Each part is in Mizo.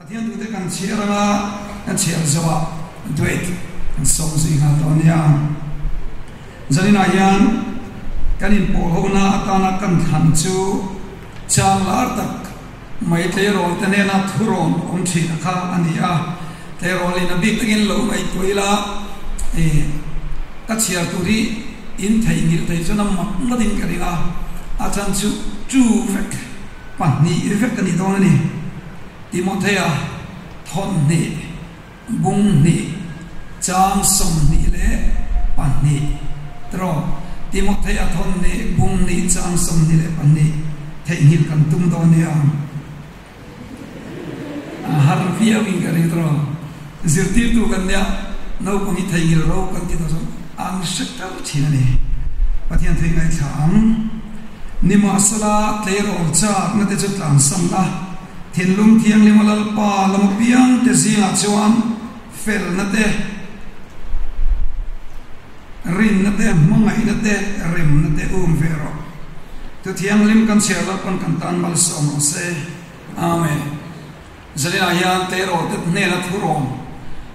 Pathian tute kan chhiar anga kan chhiar zawh ah duet kan sawm zui nghal dawn nia. Zaninah hian kan inpawh hona atana kan thlan chu chang lar tak mai tleirawl te hnena thurawn awm thin a kha a ni a. Tleirawl in a bik takin lo ngaihtuah ila i ka chhiar tur hi in theihnghilh thei chuan a mak ngawtin ka ring a, a chan chu chu vek. 2 vek a ni dawn a ni. Timothea thawnhnih, bung hnih, chang 22 trawh. Timothea thawnhnih, bung hnih, chang 22 theihnghilh kan tum dawn nia. A har viau in ka ring trawh. Zirtirtu kan nia, naupang hi theihnghilh ro kan ti tawh chuan an hre kal thin a ni. Pathian thei ngaithla ang. Nimahsela, tleirawl chakna te chu tlansan la, thinlung thianghlim a Lalpa lam apiang te zingah chuan felna te, rinna te, hmangaihna te, remna te um ve rawh. Thu thianghlim kan chhiar Lalpan kan tan malsawm rawh se. Amen. Zaninah hian tleirawl te hnena thurawn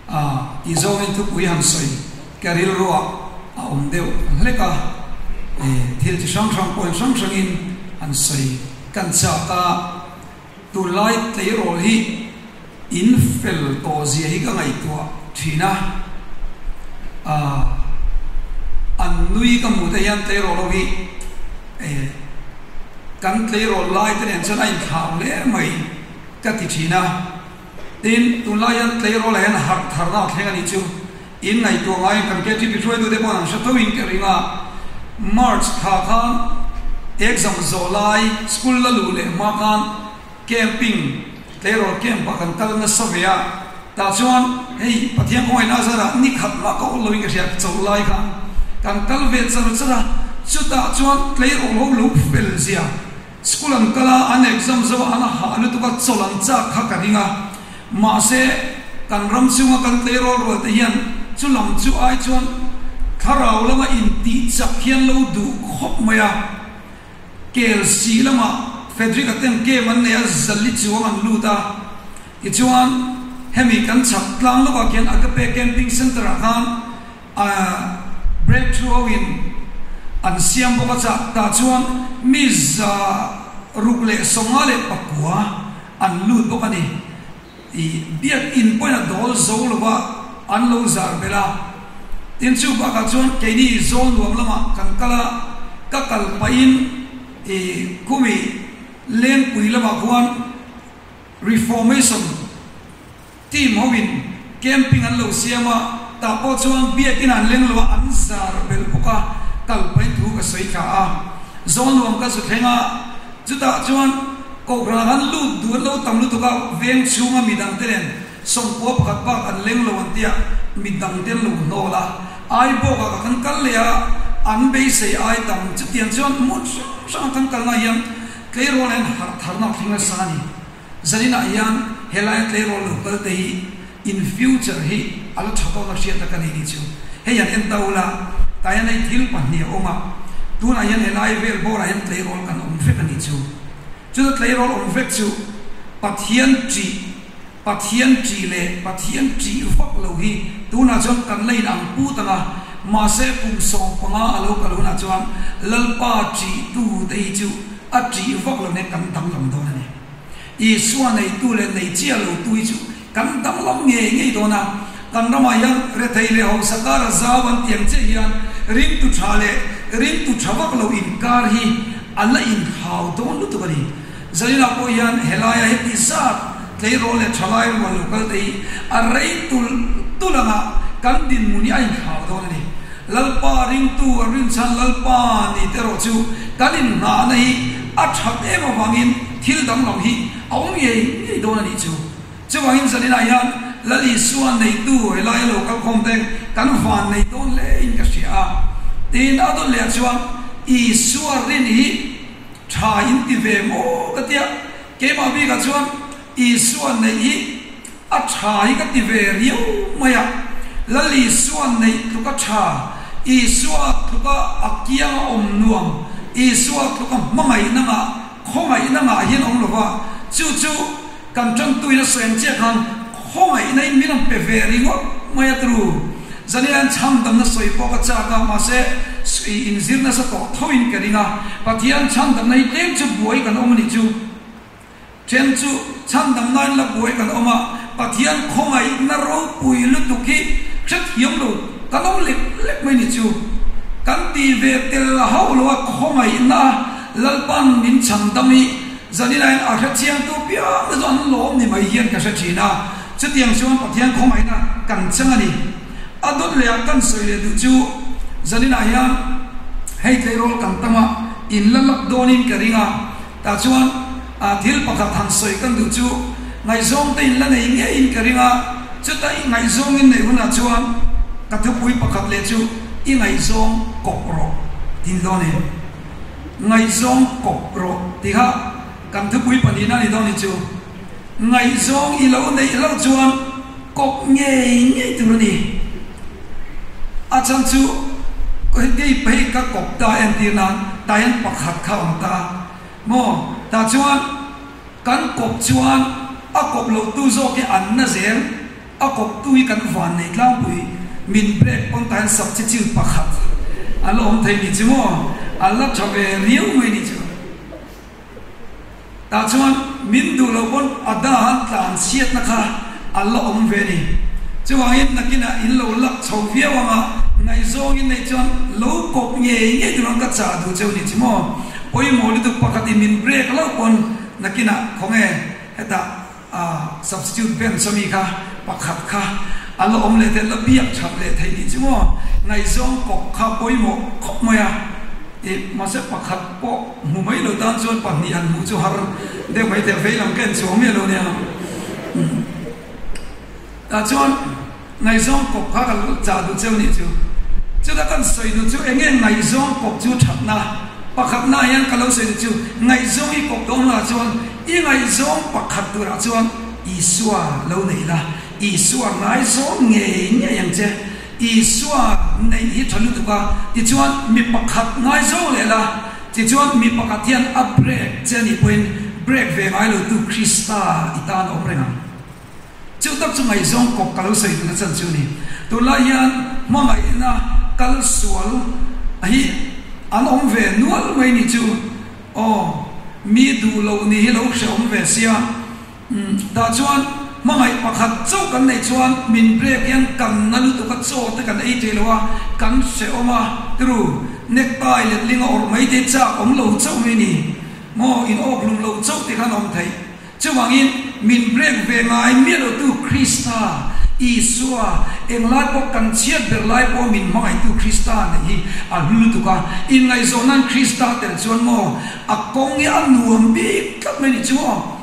a tih zawngin thupui han sawi ka rilruah a awm deuh hlek a, thil chi hrang hrang point hrang hrangin han sawi kan chak a, tunlai tleirawl hi in fel tawh zia hi ka ngaihtuah thin a, an nui ka hmuh te hian tleirawl ho hi kan tleirawl lai te nen chuan a inthlau hle mai. Ka ti thin a. Tin, tunlai hian tleirawl ah hian harh tharna a thleng a nih chu. In ngaihtuah ngaiin kan KTP hruaitute pawh an hre tho in ka ring a. March thla khan exam zawh lai school la luh leh hma khan camping, tleirawl camp ah kan kal nasa ve a. Tah chuan hei Pathian khawngaihna zarah ni khat mah ka awlh loin ka hria chauh lai khan kan kal ve char char a. Chutah chuan tleirawl ho lo fel zia. School an kal a, an exam zo a, an hah lutuk a, chawlh an chak kha ka ring a. Mahse, kan ram chhunga kan tleirawl rual te hian chu lam chu ai chuan thlarau lama intih chak hian lo duh khawp mai a. Kel si lamah Frederick-a ten game an nei a, zali chuang an lut a. Tichuan, hemi kan chhak tlang lawkah khian Agape Camping Centre-ah khan A breakthrough ho in an siam bawk a chah tah chuan mi 159 an lut bawk a ni. I biak in pawhin a dawl zo lo va an lo zar belh a. Tin chu bakah chuan keini zawl nuam lamah kan kal a, ka kal pahin i khumi lengpui lamah khuan Reformation Team ho in camping an lo siam a, tah pawh chuan biakin an leng lo a, an zar belh bawk a, kal pahin thu ka sawi thla a. Zawlnuam ka zu thleng a, chutah chuan Kohhran han lut duh an lo tam lutuk a, veng chhunga midang te nen sawmkua pakhat bak an leng lo an tia, midang te an lo hnawl a, Aibawkah ka kan kal leh a, an beisei ai tam, chutiang chuan hmun hrang hranga kan kalna hian tleirawl hian harh tharna a thleng nasa a ni. Zaninah hian helaia tleirawl lo kal te hi in future hi a la tha dawn a hriat a ka nei ni chu. Hei han en ta ula, tah hian hei thil pahnih a awm a, tunah hian helai vel bawrah hian tleirawl kan awm vek a ni chu. Chuta tleirawl awm vek chu Pathian ṭih, Pathian ṭih leh Pathian ṭih vak lo hi tunah chuan kan la in ang put ang a, mahse kum 15 a lo kal hunah chuan Lalpa ṭihtu te hi chu a ṭih vak lo nen kan danglam dawn a ni. Isua neitu leh nei chiah lotu hi chu kan danglam ngei ngei dawn a, kan ramah hian rethei leh hausa kara zau an tiang chiah hian ringtu tha leh ringtu tha vak lo inkar hi a la inhau dawn lutuk a ni. Zaninah pawh hian helaia heti zat tleirawl leh thalai rual lo kal te hi a rei tulh tulh anga kan dinhmun hi a inhau dawn a ni. Lalpa ringtu a rinchhan Lalpa ni te erawh chu kan inhnahna hi a that em avangin thil danglam hi a awm ngei ngei dawn a nih chu. Chuvangin zaninah hian Lal Isua neitu helaia lo kalkhawm te kan van nei dawn hle in ka hria a. Tin, a dawn leh ah chuan Isua rin hi tha in ti ve maw ka tia. Keimah bikah chuan Isua neih hi A tha hi ka ti ve riau mai a, Lal Isua neih tluk a tha, Isua tluka a kiang a awm nuam, Isua tluka hmangaihna ngah, khawngaihna ngah hian awm lo va, chu chu Kan tantuin a sawi ang chiah khan khawngaihna in min rawn pe ve ringawt mai a tru. Zaniah hian chhandamna sawi pawh ka chak a, mahse i inzir nasa tawh tho in ka ring a. Pathian chhandamna hi tlem chu buai kan awm a nih chu. Then chu chhandamna in la buai kan awm a, Pathian khawngaihna ropui lutuk hi hrethiam lo kan awm lek lek mai ni chu. Kan ti ve tel hauh lo a, khawngaihna Lalpan min chhandam hi Zaninain a hrechiangtu piang te chu an lawm ni mai hian ka hre thin a, chutiang chuan Pathian khawngaihna kan chang a ni. A dawt leh ah kan sawi leh duh chu Zaninah hian hei tleirawl kan tam a, in la lak dawnin ka ring a, Tah chuan thil pakhat han sawi kan duh chu ngaihzawng te in la nei ngeiin ka ring a, chuta i ngaihzawng in neih hunah chuan ka thupui pakhat leh chu i ngaihzawng kawp rawh tih ni dawn e. Ngaihzawng kawp rawh tih kha kan thupui pahnihna a ni dawn ni chu. Ngaihzawng i lo neih hlauh chuan kawp ngei ngei tur a ni. A chhan chu hei hei ka kawp ta entir nan tah hian pakhat kha a awm ta maw? Tah chuan kan kawp chuan a kawp loh tu zawk hi an na zel, a kawp tu hi kan van nei tlangpui min break pawn tah hian substitute pakhat a la awm thei ni chu maw? A la tha ve riau mai ni chu. Tah chuan min duh loh pawn a dahan tlan chhiatna kha a la awm ve ni. Chuvangin nakinah in lo lak chho viau ang a, ngaihzawngin nei chuan lo kawp ngei ngei tur ang ka chah duh cheu ni chi maw? Pawimawh lutuk pakhatin min break loh pawn nakinah khawnge hetah a substitute bench ami kha pakhat kha a la awm leh thei, la biak that leh thei tih chu maw ngaihzawng kawp kha pawimawh khawp mai a, ih mahse pakhat pawh hmu mai lo tan chuan pahnih han hmuh chu har deuh mai thei a, vei lam ka en chhuang miah lo nia. Tah chuan ngaihzawng kawp kha ka chah duh cheu nih chu. Chutah kan sawi duh chu eng nge ngaihzawng kawp chu thatna pakhatna hian ka lo sawi duh chu ngaihzawng i kawp dawn hunah chuan i ngaihzawng pakhat turah chuan Isua lo nei la, Isua ngaizawng ngei ngei ang che. Isua neih hi tha lutuk a, tichuan mi pakhat ngaizawng leh la, tichuan mi pakhat hian a break che anih pawhin break ve ngai lotu Krista i tan a awm reng ang. Chu tak chu ngaihzawng kawp ka lo sawi tuna chan chu a ni. Tunlai hian hmangaihna kal sual hi an awm ve nual mai ni chu aw, mi duh loh ni hi lo hrehawm ve sia. Tah chuan hmangaih pakhat chauh kan neih chuan min break hian kan na lutuk a, chaw te kan ei thei lo a, kan hrehawm a, tru necktie letling a awrh mai te chak awm lo chauh mai ni maw, in awk hlum lo chauh te khan a awm theih. Chuvangin, min break ve ngai miah lotu Krista, Isua, englai pawh kan chhiat ber lai pawh min hmangaihtu Krista neih hi a hlu lutuk a. Inngaihzawn nan Krista tel chuan maw a kawng hi a nuam bik tlat mai ni chu aw.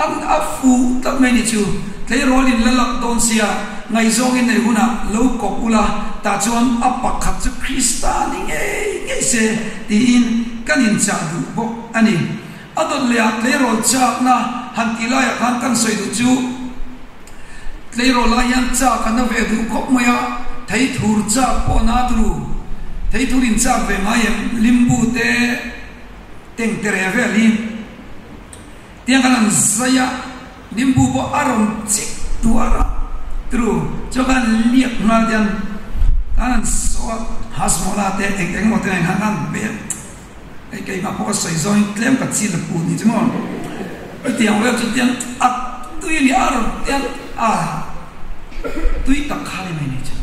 An a fuh tlat mai ni chu. Tleirawl in la lak dawn sia, ngaihzawngin nei hunah lo kawp ula, tah chuan a pakhat chu Krista ni ngei ngei se tiin kan inchah duh bawk a ni. A dawt leh ah tleirawl chakna han tih laiah khan kan sawi duh chu tleirawl lai hian chak a na ve duh khawp mai a, theithur chak pawh a na turu. Theithur in chak ve ngai em? Limbu te teng te re vel hi tiang khan an zai a, limbu pawh a rawn chik tuar a turu chuan khan liak nghal tiang khan an saw a, hasmawla te eng eng emaw te nen khan an bei a. Hei keimah pawh ka sawi zawngin tlem ka chil a put ni chu maw? Chutiang vel chu tiang a tui a ni a rawn tiang a tui tak kha ni mai ni chu.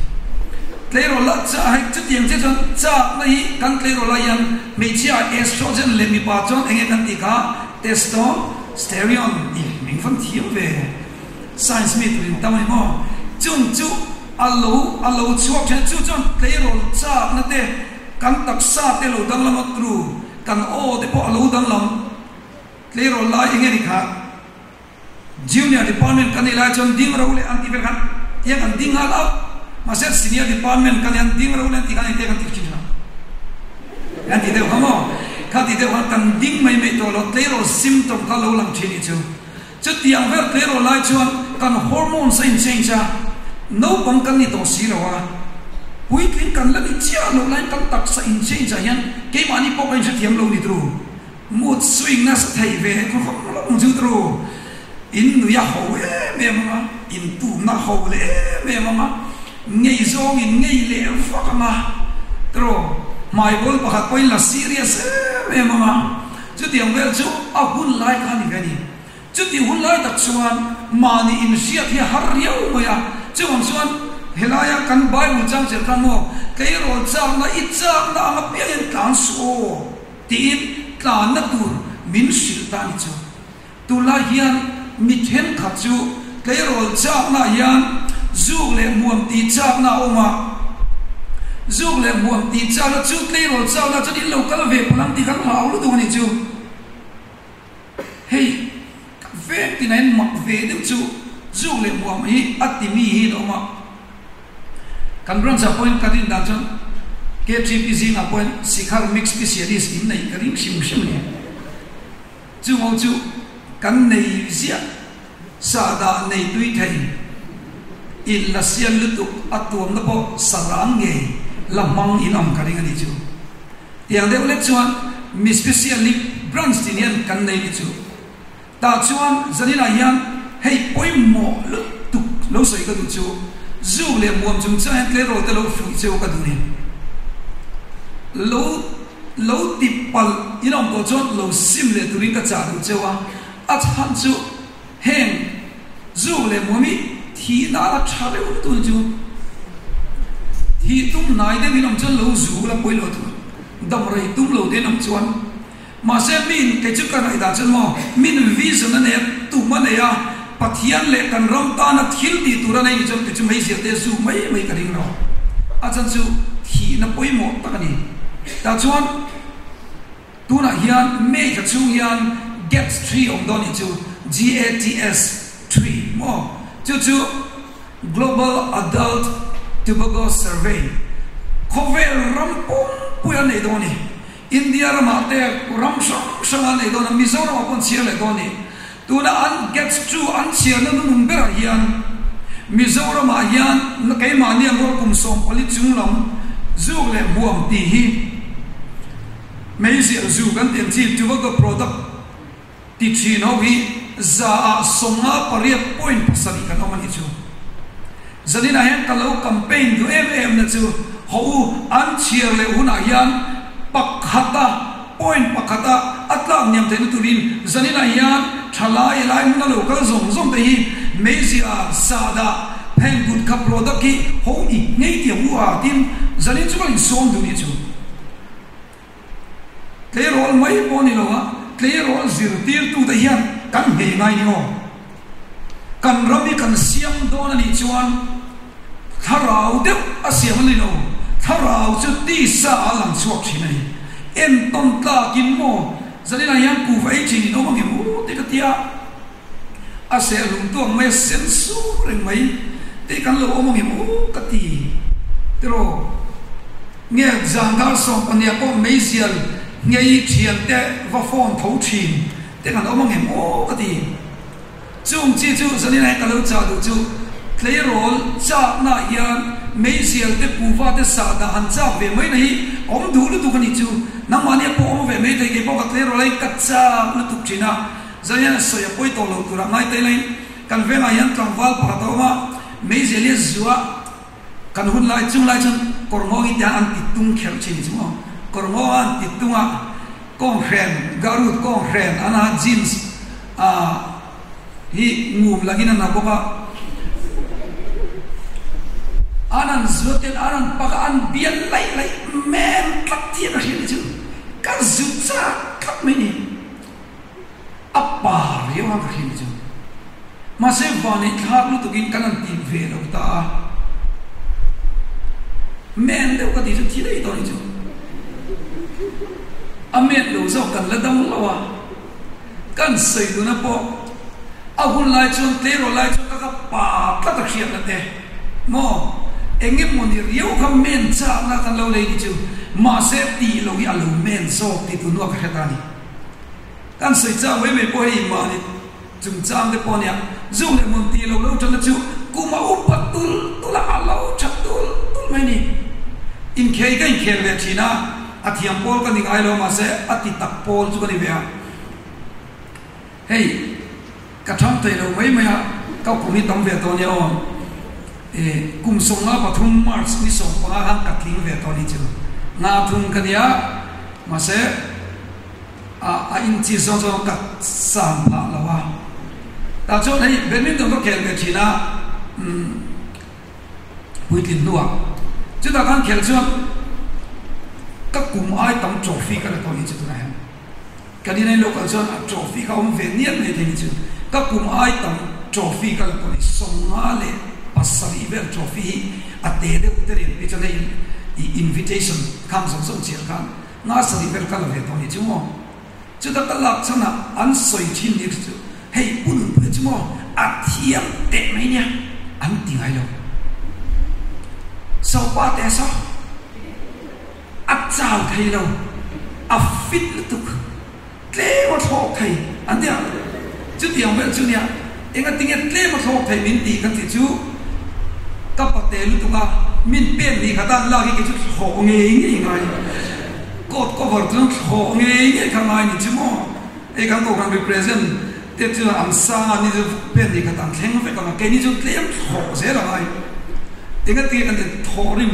Tleirawl ah cha hei chutiang chiah chuan chakna hi kan tleirawl ah hian hmeichhia estrogen leh mipa chuan eng nge kan tih kha testosterone tih hming fan thiam ve science mi turin tam a ni maw? Chung chu a lo a lo chhuak thin a chu chuan tleirawl chakna te Kan taksa te lo danglam a tru, kan aw te pawh a lo danglam. Tleirawl lai eng nge ni kha? Junior department kan nih lai chuan ding ro leh an tih vel khan tiang kan ding nghal auh. Mahse senior department kan nih an ding ro leh an tih khan engte kan tih thin thin ang? Kan tih deuh kha maw? Kha tih deuh khan kan ding mai mai tawh lo, tleirawl symptom kha lo lang thin nih chu. Chutiang vel tleirawl lai chuan kan hormones a in change a, naupang kan ni tawh si lo a, puitling kan la ni chiah loh laiin kan taksa in change ah hian keimahni pawh ka inhrethiam lo ni tru, mood swing nasa thei ve khawp hlawm ang chu tru. In nui a ho em em ang a, in tumna a ho leh em em ang a, ngei zawng in ngei leh vak ang a, tiraw? Hmaibawl pakhat pawhin la serious em em ang a, chutiang vel chu a hun lai kha a ni ve a ni. Chuti hun lai tak chuan mahni inhriat hi a har riau mai a, chuvang chuan helaia kan Bible chang cher khan maw, tleirawl chakna i chakna ang apiangin tlan suh aw tiin tlanna tur min hrilh ta a ni chu. Tunlai hian mi thenkhat chu tleirawl chakna ah hian zuk leh hmuam tih chakna a awm a, zuk leh hmuam tih chakna chu tleirawl chakna chuan in lo kal ve palh ang tih kan hlau lutuk a nih chu. Hei vek tina in mak ve deuh chu zuk leh muam hi a ti mi hi an awm a. Kan branch ah pawhin ka rin dan chuan KTP zingah pawhin Sikhar mix specialist in neih ka ring hrim hrim a ni. Chung ho chu kan nei ziah sahdah nei tui thei in la sial lutuk a tuamna pawh sarang ngei la hmang in awm ka ring a ni chu. Tiang deuh lek chuan mi special hi branch tin hian kan nei ni chu. Tah chuan zaninah hian hei pawimawh lutuk lo sawi ka duh chu zuk leh muam chung chiah hian tleirawl te lo fuih cheu ka duh ni. Lo lo ti palh in awm tawh chuan lo sim leh turin ka chah duh cheu a, a chhan chu Heng zuk leh muam hi thih nana tha reuh lutuk ni chu thih tum hnai deuh in awm chuan lo zu la pawi lo tur dam rei tum lo te in awm chuan mahse min kei chu ka ngaihdan chuan maw min vision a nei a tum a nei a Pathian leh kan ram tana thil tih tur a nei ni chuan kei chu meizial te zu mai mai ka ring lo a chan chu thihna pawimawh tak a ni tah chuan. Tunah hian May thla chhung hian GATS Tree awm dawn nih chu, GATS Tree maw? Chu chu Global Adult Tobacco Survey, khawvel ram pumpui an nei dawn a ni. India ramah te ram hrang hrangah an nei dawn a, Mizoramah pawh an chhiar leh dawn a ni. Tuna an GATS chu an chhiarna nunung berah hian Mizoramah hian keimahni an rual kum 14 chung lam zuk leh hmuam tih hi meizial zu kan tih ang chi tobacco product ti thin ho hi 58 point pasarih kan awm a nih chu. Zaninah hian ka lo campaign duh em em na chu haw u an chhiar leh hunah hian pakhata Point pakhata a tlak hniam theihna turin zaninah hian thalai lai hmuna lo kal zawng zawng te hi Meizia sahdah pheng kut kha product hi ho i ngei tiang u a tin zanin chu ka insawm duh nih chu. Tleirawl mai pawh ni lo a, tleirawl zirtirtute hian kan nghei ngai ni aw. Kan ram hi kan siam dawn a nih chuan thlarau deuh a siam a ni lo, thlarau chu tisa a lang chhuak thin a ni. Entawn tlakin maw zaninah hian kuhva ei thin in awm ang em u tih ka ti a, a seh hlum tuang mai a sen sur reng mai tih kan lo awm ang em u ka ti tiraw. Nge zan dar 12 pawh meizial nghei thiante va phone tho thin te kan awm ang em aw ka ti. Chung chi chu Zanina hi ka lo chah duh chu tleirawl chakna hian meizial te kuva te sahdah han chak ve mai na hi awm duh lutuk a nih chu. Nangmahni a pawh awm ve mai thei kei pawh ka tleirawl a ka chak lutuk thin a. Zanina sawi a pawi tawh lo turah ngai ta ilain kan vengah hian tlangval pakhat a awm a, meizial hi a zua Kan hun lai chung lai chuan kawr ngawng i tiang an ti tung kher thin chu maw? Kawr ngawng a an ti tung a, kawnghren, garut kawnghren an ha jeans ah hi ngum langin an ha bawk a. An han zuat ten an han pak a, an bial laih laih men tlat hian a hriat ni chu ka zut chak tlat mai ni. A pa riau a ka hriat ni chu. Mahse vanei thlak lutukin kan han ti ve lo ta a, men deuh ka tih chu thi daih tawh ni chu. A men lo zawk kan la dam lo a, kan sawi duna pawh a hun lai chuan tleirawl lai chuan ka ka pa tlat a hriatna te maw eng emaw ni riau kha men chakna kan lo lei ni chu mahse tih lo hi a lo men zawk tih tu hnuah ka hre ta a ni. Kan sawi chang mai mai pawh hei mahni chungchang te pawh nia, zuk leh hmun tih lo lo tanna chu kum a upat tul tul a, a lo that tul tul mai ni. Inkhei ka inkhel ve thin a, a thiam pawl ka ni ngai lo mahse a ti tak pawl chu ka ni ve a. Hei. Ka thang thei lo mai mai a, ka kum hi tam ve tawh nia aw. E, kum 53 March ni 15 khan ka tling ve tawh ni chu. Nga thum ka nia, mahse a a inchi zawng zawng ka sang phah lo a. Tah chuan hei badminton ka khel ve thin a, umm puitlin hnuah chutah khan khel chuan ka kum ai tam trophy ka la tawh ni chu tunah hian. Ka din ain local chuan a trophy kha awm ve niat mai thei ni chu. Ka kum ai tam trophy ka la tawh ni 57 vel trophy hi a te deuh te nen phei chuan hei i invitation khang zawng zawng chiah khan nga sarih vel ka la ve tawh ni chu maw. Chuta ka lak chhan ah an sawi thin ni chu hei pu Nunpuia chu maw a thiam teh mai nia an ti ngai lo. Sopa te saw. A chau thei lo, a fit lutuk, tlem a thlawk thei an ti a. Chutiang vel chu nia, engatinge tlem a thlawk thei min tih ka ti chu ka pate lutuk a, min pen ni khat a, lak hi kei chu thlawh ngei ngei ngai, coat cover chuan thlawh ngei ngei kha ngai ni chu maw, hei kan kohhran represent te chuan an sang a, ni chu pen ni khat an thleng vek ang a, keini chu tlem thlawh zel a ngai. Engatinge kan in thawh rim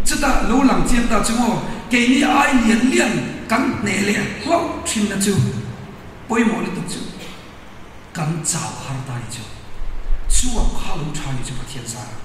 chutah lo lang chiang ta chu maw? Keini ai lian lian kan hneh leh hlauh thinna chu pawimawh lutuk chu kan chau har ta ni chu. Chuak kha lo tha ni chu Pathian zara.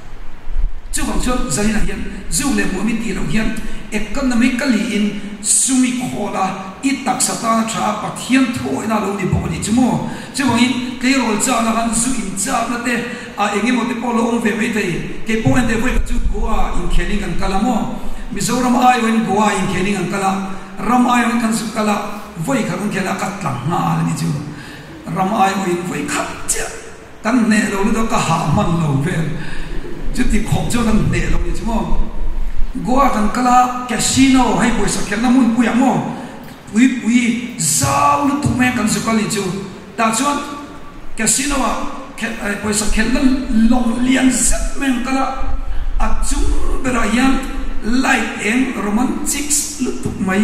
Chuvang chuan zaninah hian zuk leh muam i tih loh hian economy ka liin sum i khawl a, i taksa tana tha a Pathian thuawihna lo ni bawk a ni chu maw? Chuvangin tleirawl chakna khan zu inchakna te A eng emaw te pawh lo awm ve mai thei. Kei pawh en teh vawi khat chu Goa inkhelin kan kal a maw? Mizoram aiawhin Goa inkhelin kan kal a, ram aiawhin kan zuk kal a, vawi khat kan khel a, ka tla nghal a ni chu. Ram aiawhin vawi khat chiah kan hneh lo lutuk a, ka hah hman lo vel. Chuti khawp chuan kan hneh lo a ni chu maw? Goa kan kal a, casino hei pawisa khelhna hmunpuiah maw? Puipui zau lutuk mai a kan zuk kal ni chu. Tah chuan casino ah pawisa khelhna lawng lian zet mai ang kal a, a chung berah hian light eng romantic lutuk mai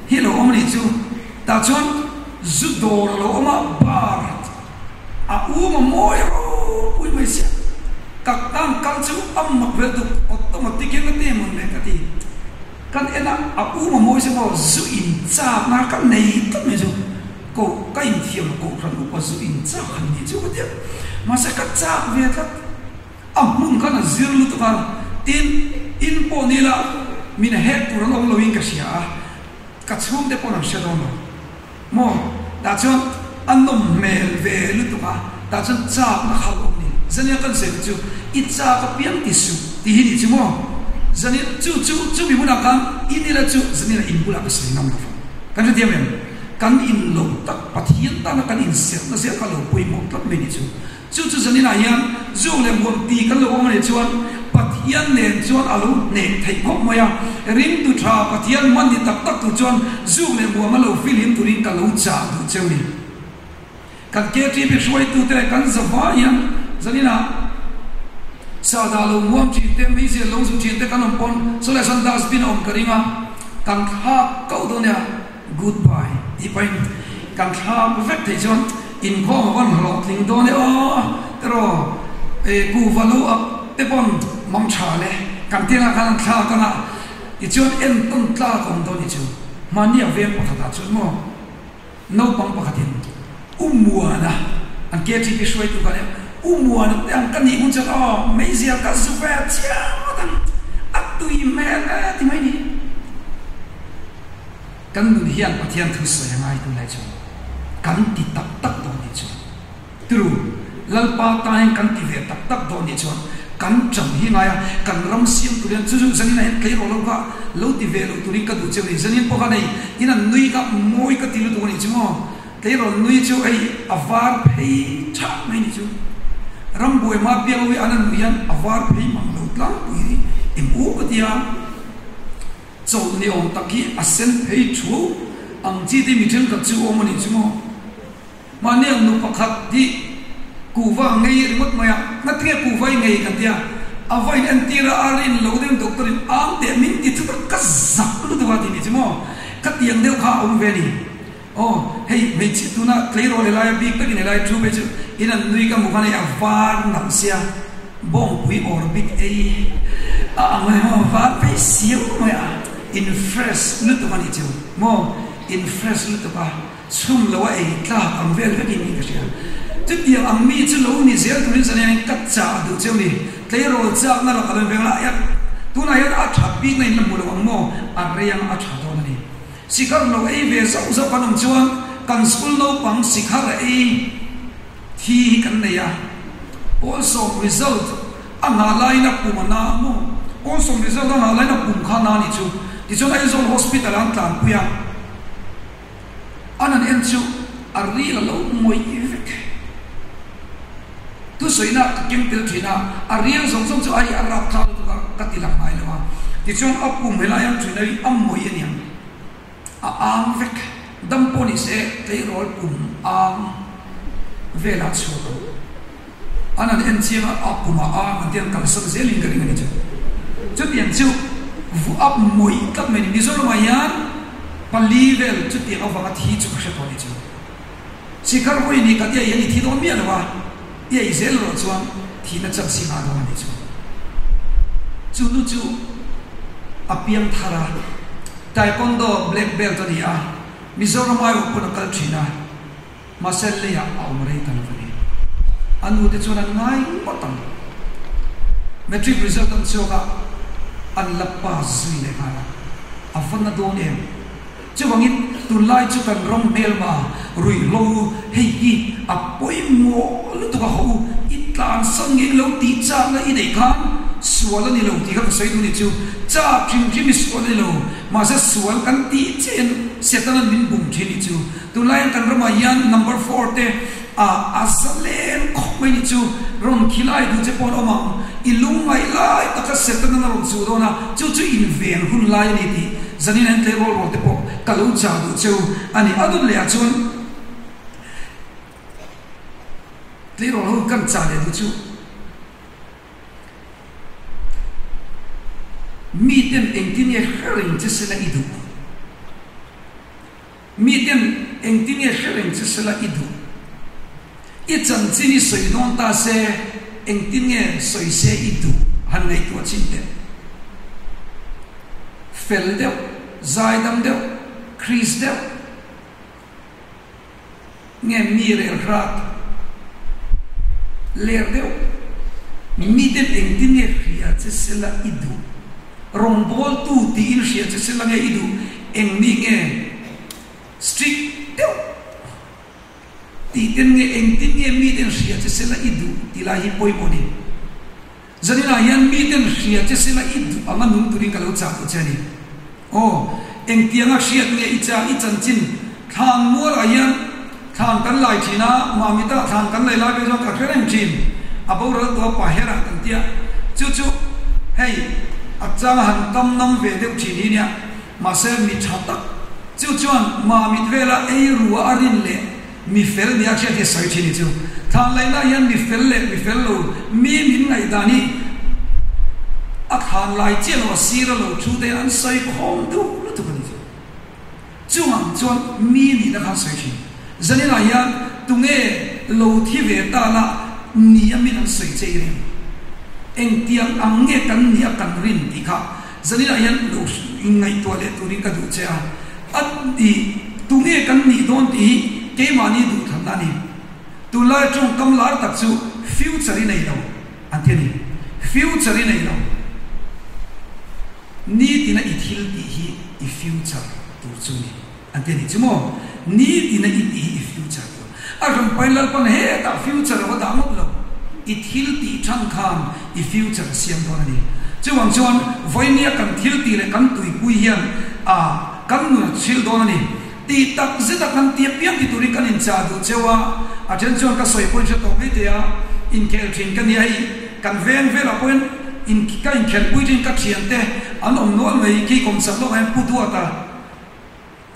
hi a lo awm a nih chu. Tah chuan zu dawr a lo awm a, bar a um a mawi ropui mai sia. Ka tan kal chu a mak vel tuk automatic hian ka ti emawn le ka ti. Kan en a, a um a mawi zeuh a, zu in chakna ka nei tlat mai chu. Ko ka inthiam a kohhran upa zu in chak han nih chu ka ti a, mahse ka chak ve tlat. A hmun khan a zir lutuk a, tin in pawh ni la min hek tur an awm loin ka hria a, ka chhungte pawh an hre dawn lo maw? Tah chuan a nawm hmel ve lutuk a, tah chuan chakna kha lo awm ni. Zania kan sawi chu i chak apiang ti suh tih hi nih chu maw? Zania chu chu chumi hunah khan in ila chu Zania in bulah ka sawi ngam lo vang. Kan hrethiam em? Kan in lo tak Pathian tana kan inserhna zel kha lo pawimawh tlat mai ni chu. Chu chu zaninah hian Zuk leh Muam ti kan lo awm a nih chuan Pathian nen chuan a lo hneh theih khawp mai a. Ringtu tha Pathian hman ni tak tak tur chuan Zuk leh Muam a lo filhim turin ka lo chah duh cheu ni. Kan KTP hruaitute leh kan zavai hian zaninah Sahdah lo muam thin te, meizial lo zu thin te kan awm pawn saw leh sawn dustbin a awm ka ring a, kan thlak koh dawn nia. Goodbye tih pahin kan thlak vek theih chuan inkhawm a van hlawhtling dawn e aw tiraw e kuhva lo ap te pawn mang tha le kan ti anga khan an thlak anga tichuan entawn tlak a awm dawn ni chu mahni a veng pakhat ah chuan maw naupang pakhatin U Muana an KTP hruaitu kha nia U Muana te ang ka nih hun chuan aw meizial ka zu ve chiang ngawt ang a tui hmel e ti mai ni. Kan nun hian Pathian thu sawi a ngai tunlai chuan kan ti tak tak dawn nih chuan turu Lalpa tan hian kan ti ve tak tak dawn nih chuan kan ṭang hi ngai a, kan ram siam tur hian chu chu zanin ah hian tleirawl ho kha lo ti ve loh turin ka duh cheu ni. Zanin pawh khan hei in an nui kha mawi ka ti lutuk a nih chu maw? Tleirawl nui chu hei a var phei ṭhah mai nih chu. Rambuai ma piang ho hi an an nui hian a var phei mang lo tlangpui em u ka ti a. Chawlh ni awm tak hi a sen phei thu ang chi te mi thenkhat chu awm a nih chu maw? Mahni ang nu pakhat hi kuhva a ngei ringawt mai a, ngatinge kuhva i ngei kan tia, a va in entir a, a rin lo deuhin doctor in ang teh min ti chu ka zak lutuk a ti nih chu maw? Ka tiang deuh kha a awm ve a ni. Aw, hei hmeichhia tuna tleirawl helai a bik takin helai thu phei chu In an nui ka hmu khan hei a var nalh sia bawngpui orbit ei a ang mai maw var phei siau mai a in fresh lutuk a nih chu maw in fresh lutuk a chhum lo a ei tlak ang vel vek in ka hria chutiang ang mi chu lo ni zel turin zan hian ka chah duh cheu ni tleirawl chakna lakah lo in veng la tunah hian a that bikna in la hmu lo ang maw a rei ang a tha dawn a ni. Sikhar lo ei ve zauh zauh kan awm chuan kan school naupang sikhar ei thi hi kan nei a, Pawlsawm result a nghah laiin a pum a na maw? Pawlsawm result a nghah laiin a pum kha a na nih chu. Tichuan Aizawl Hospital ah an tlanpui a, an han en chu a ril a lo mawih vek. Thusawiina ka keng tel thin a, a rial zawng zawng chu ai a rap thlak lutuk a, ka ti lang ngai lo a. Tichuan a pum helai ang thin a hi a mawih a niang, a ang vek. Dam pawh ni se tleirawl pum ang velah chhuak ang. An han en chiang a, a pum a ang an ti an kalsan zelin ka ring a ni chu. Chutiang chu vu a mawih tlat mai a ni. Mizoramah hian pali vel chutiang avanga thi chu ka hre tawh a ni chu. Sikhar vawi ni ka tia hian i thi dawn miah lo a, i ei zel erawh chuan thihna chan si nghah dawn a nih chu. Chu nu chu a piang thar a, Taekwondo black belt a ni a, Mizoram aiawh pawn a kal thin a, mahse leiah a awm rei ta lo a ni. A nu te chuan an ngai ngawt ang. Matric result an chhuak a, an la pass zui leh nghal a, a va na dawn em? Chuvangin, tunlai chu kan ram hmelma ruihhlo hei hi a pawimawh lutuk a ho, i tlansan ngei lo tih chakna i neih khan sual a ni lo tih kha ka sawi duh ni chu. Chak hrim hrim i sual a ni lo, mahse sual kan tih chiahin Setana'n min bum thin ni chu. Tunlaiin kan ramah hian number four te a a zalen khawp mai ni chu. Rawn khilai duh che pawh an awm ang, i lungngaih lai taka Setana'n a rawn chuh dawn a, chu chu inven hun lai a ni tih Zanin an tlei rual rual te pawh ka lo chah duh cheu a ni. A dun leh ah chuan tleirawl ho kan chah leh duh chu miten engtin nge hre reng che sela i duh? Miten engtin nge hre reng che sela i duh? I chanchin i sawi dawn ta se, engtin nge sawi se i duh han ngaihtuah chin teh. Fel deuh, zaidam deuh, Kris deuh nge mi rel hrat ler deuh. Miten engtin nge hria che sela i duh? Rawngbawltu tiin hria che sela nge i duh? Eng mi nge strict deuh? Tih ten nge engtin nge miten hria che sela i duh tih lai hi pawimawh a ni. Zaninah hian miten hria che sela i duh anga nung turin ka lo chah duh che a ni. Aw, engtianga hriat nge i chang i chanchin thlan mualah hian thlan kan lai thin a, Mamita thlan kan lai lai phei chuan ka hre reng thin, a boral tawh a paherah kan tia, chu chu hei a changa han kam nam ve deuh thin hi nia. Mahse, mi tha tak chu chuan mamit vela ei rua a rin leh mi fel nia hriat hi a sawi thin hi chu. Thlan laihna hian mi fel leh mi fel lo mi min ngaihdan hi a thlan lai chiah lo a sir a lo thu te an sawi khawm duh lutuk a ni chu. Chungah chuan mi nihna kha an sawi thin. Zaninah hian tunge lo thi ve ta la nia min an sawi che i ring? Engtiang ang nge kan nia kan rin tih kha Zaninah hian lo inngaihtuah leh turin ka duh che a, a ti tunge kan nih dawn tih hi keimahni duhthanna a ni. Tunlai tawngkam lar tak chu future i nei lo an ti a ni. Future i nei lo. Nitina i thil tih hi i future tur chu a ni an ti a ni chu maw? Nitina i tih hi i future tur. A rampain Lalpan hetah future a va dah ngawt lo, i thil tih than khan i future a siam dawn a ni. Chuvang chuan vawinia kan thil tih leh kan tuipui hian a kan nun a chhil dawn a ni. Tih tak zeta kan ti apiang ti turin kan inchah duh cheu a, a then chuan ka sawi pawhin hre tawh mai thei a, inkhel thin ka ni a, hei kan veng velah pawhin in ka inkhelpui thin ka thiante an awm nual mai, khi kawmchak lawkah hian Pu Duata,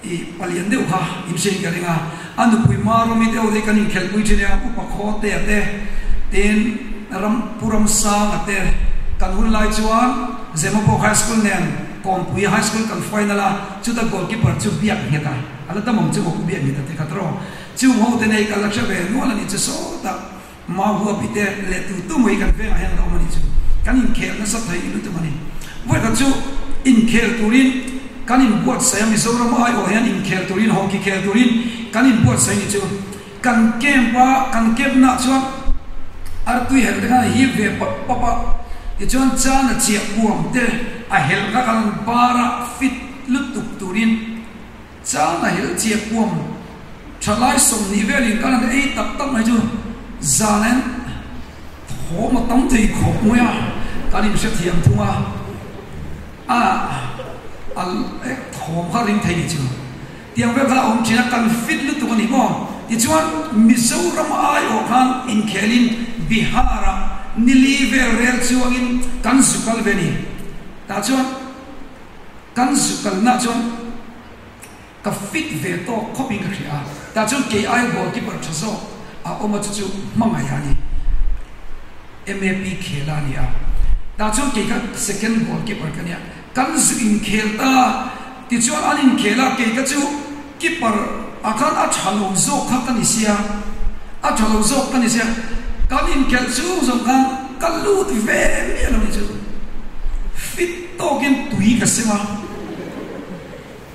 I palian deuh kha in hriain ka ring a, a nupui hma rawmi deuh te kan inkhelhpui thin a, Upa Khawtea te, tin ram Pu Ramsanga te kan hun lai chuan Zemabawk High School nen Kawnpui High School kan final a, chuta goalkeeper chu Biak Ngheta, a la dam ang chu maw Pu Biak Ngheta te kha tawh. Chung ho te nei ka la hre ve nual a nih chu sawtah Mau huapi te leh tu tu mai kan vengah hian an awm a nih chu. Kan inkhel nasa thei lutuk a ni. Vawikhat chu inkhel turin kan inbuatsaih a, Mizoram aiawh hian inkhel turin, hockey khel turin kan inbuatsaih a nih chu. Kan camp a, kan camp naah chuan artui helh te khan a hip ve pap pap a, tichuan chana chiah kuam te a helh kha kan bar a fit lutuk turin chana helh chiah kuam thalai 20 velin kan han ei tak tak mai chu zan en thawm a tam thei khawp mai a, kan inhrethiam thung a, a a thawm kha ring thei ni chu. Tiang vel kha a awm thin a, kan fit lutuk a ni maw? Tichuan, Mizoram aiawh khan inkhelin Bihar-ah nili vel rel chuangin kan zu kal ve a ni. Tah chuan kan zu kalnaah chuan ka fit ve tawk khawpin ka hria a, tah chuan kei aia goalkeeper tha zawk a awm a, chu chu hmangaih a ni. MAP khela a ni a, tah chuan kei kha second goalkeeper ka nia. Kan zu inkhel ta, tichuan an inkhel a, kei ka chu keeper ah khan a tha lo zawk kha ka ni sia, a tha lo zawk ka ni sia, kan inkhelh chhung zawng khan ka lut ve miah lo ni chu, fit tawkin tui ka sem a,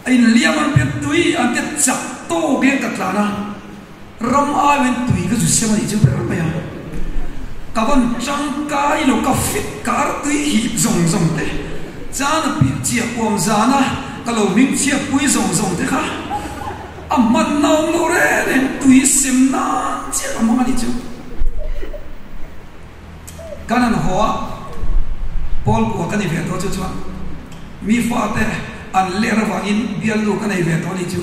a inliam an pian tui an tia chak tawkin ka tlan a. Ram aiin tui ka zu sem a nih chu ber mai a, ka van tangkai lo ka fit kar tui hip zawng zawng te, chan a piah chiah puam zan a ka lo hming chhiat pui zawng zawng te kha a hman na awm lo reng reng tui sem nan chiah ka hmang a nih chu. Kan han haw a, Paul kua ka ni ve tawh chu chuan mi fate an ler avangin bialnu ka nei ve tawh a nih chu.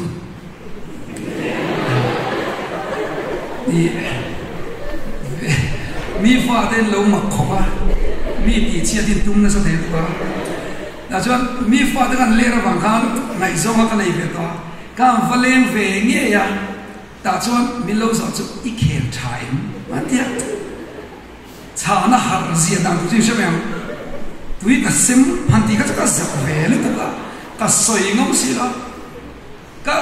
Mi fate an lo mak khawp a, mi tihchhiat in tum nasa thei bawk a. Tah chuan mi fate kan ler avang khan ngaihzawnga ka nei ve tawh a, ka han va leng ve ngei a, tah chuan min lo zawh chu i khel tha em? A ti a. Chhana harh zia dan tur chu i hre mai ang. Tui ka sem han tih kha chu ka zak ve lutuk a, ka sawi ngam si lo. Ka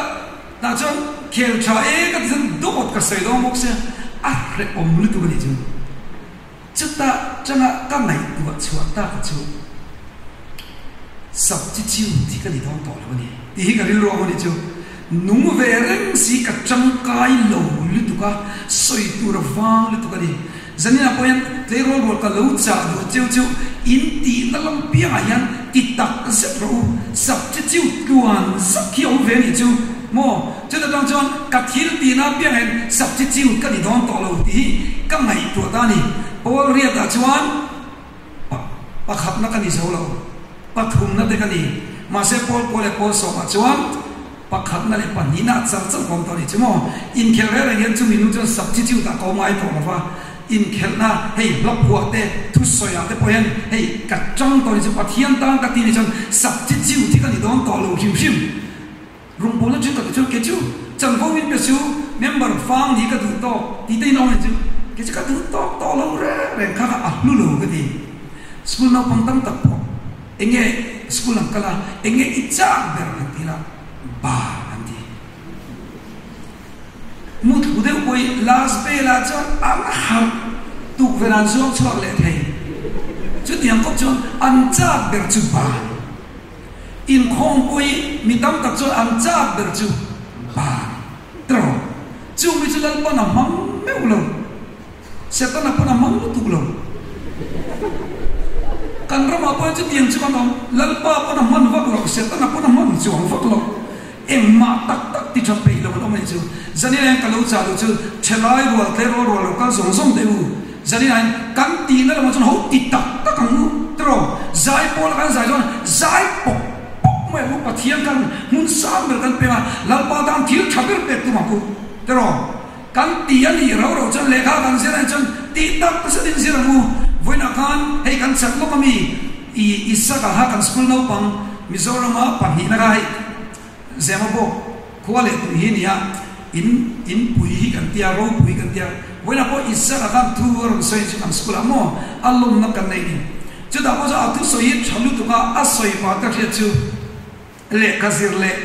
tah chuan khel tha e ka ti chuan dawt ka sawi dawn bawk sia, a hrehawm lutuk a nih chu. Chutah changa ka ngaihtuah chhuah tak chu substitute hi ka ni dawn tawh lo a ni tih hi ka rilru ang a nih chu. Nung ve reng si ka tangkai lo lutuk a, sawi tur a vang lutuk a ni. Zaninah pawh hian tleirawl rual ka lo chah duh cheu chu in tihna lam piangah hian ti tak zet rawh u, substitute tluan zak hi a awm ve anih chu maw? Chuta tang chuan ka thil tihna piangah hian substitute ka ni dawn tawh lo tih hi ka ngaihtuah ta a ni. Paul Riatah chuan pakhatna ka ni zo lo, pathumna te ka ni. Mahse Paul Paul leh Paul sawmah chuan. Pakhatna leh pahnihna a char char kawm tawh a ni chu maw? Inkhelh reng reng hian chumi nu chuan substitute ah ka awm ngai tawh lo va, inkhelhna hei hla phuah te, thusawi ah te pawh hian hei ka tang tawh a ni chu, Pathian tan ka ti a ni chuan substitute hi ka ni dawn tawh lo hrim hrim. Rawngbawlna thenkhat ah chuan kei chu chanvo min pe chu member fang nih ka duh tawk tih te in a awm a ni chu, kei chu ka duh tawk tawh lo reng reng kha kha a hlu lo ka ti. School naupang tam tak pawh. Enge school an kal a, enge i chak ber an ti la, bar an ti. Muthu deuh pawh hi last bell ah chuan an harh tukverh an zuang chhuak leh thei. Chutiang kawp chuan an chak ber chu bar. Inkhawm pawh hi mi tam tak chuan an chak ber chu bar. Tiraw? Chung mi chu Lalpan a hmang meuh lo. Setana pawn a mang lutuk lo. Kan ramah pawh hian chutiang chu kan awm. Lalpa pawn a hman vak lo, Setana pawn a hman chuang vak lo. Engmah tak tak ti tha peih lo an awm a nih chu. Zanin ah hian ka lo chah duh chu thelai rual, tleirawl rual lo kal zawng zawng teh u. Zanin ah hian kan tihna lamah chuan ho ti tak tak ang u tiraw. Zai pawl a kan zai chuan zai pawk pawk mai ang u. Pathian khan hmun sang ber kan peng a, Lalpa tan thil tha ber pek tum ang u tiraw. Kan ti a nih rau rau chuan lehkha kan zir anih chuan tih tak zetin zir ang u. Vawiinah khan hei kan chak lawk ami i Isaka kha kan school naupang Mizorama pahnihna kha hei Zemabawk khua leh tui hi nia in in pui hi kan tia ropui kan tia vawiinah pawh Isaka khan thu a rawn sawi chu kan school ah maw a lawmna kan nei ni. Chutah pawh chuan a thusawi hi tha lutuk a a sawi pah ka hriat chu lehkha zir leh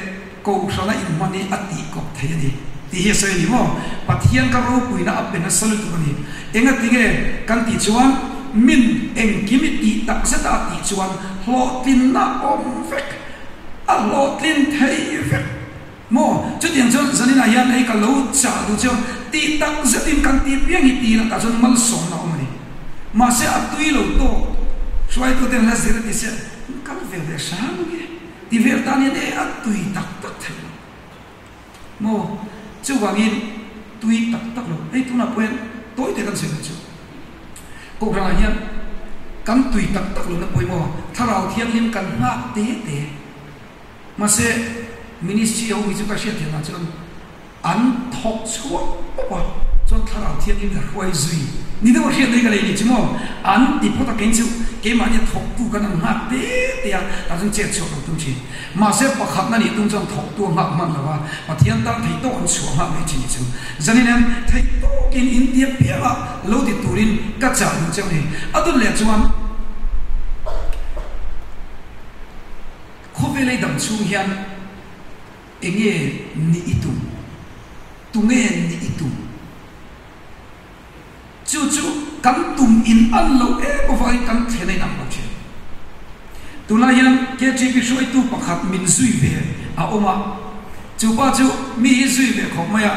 kohhrana inhman hi a tih kawp thei a ni. Tih hi a sawi a ni maw? Pathian ka ropuina a pe nasa lutuk a ni. Engatinge kan tih chuan min engkim i tih tak zeta a tih chuan hlawhtlinna awm vek, a hlawhtlin thei vek maw? Chutiang chuan zaninah hian hei ka lo chah duh chu tih tak zetin kan tih piang hi tih lakah chuan malsawmna a awm a ni. Mahse a tui lo tawk hruaituten hla zir a ti se, kal ve leh hram nge ti vel tan hian e a tui tak tak thei lo. Maw? Chuvangin tui tak tak lo. Hei tunah pawh hian tawi te kan sawi dawn chu. Kohhranah hian kan tui tak tak lohna pawimawh Thlarau Thianghlim kan nghak te te. Mahse ministry ho hi chu ka hriat thiamah chuan an thawk chhuak pawp a, chuan Thlarau Thianghlim hi a hruai zui ni deuh a hriat mai ka nei ni chu maw? An ti phawt a keng chu keimahnia thawktu kan an nghak te te a, tah chuan chet chhuak lo tum thin. Mahse, pakhatna nih tum chuan thawktu a nghak hman lo a, Pathian tan theih tawk an chhuah nghak mai thin chu. Zanin hian theih tawkin in tia pianga lo ti turin ka chah duh cheu ni. A dun leh chuan khawvel ei dam chhung hian enge nih i tum? Tunge nih i tum? Chu chu kan tum in an loh em avangin kan thlen a inang lo thin. Tunlai hian KTP hruaitu pakhat min zui ve a awm a, chu pa chu mi hi zui ve khawp mai a,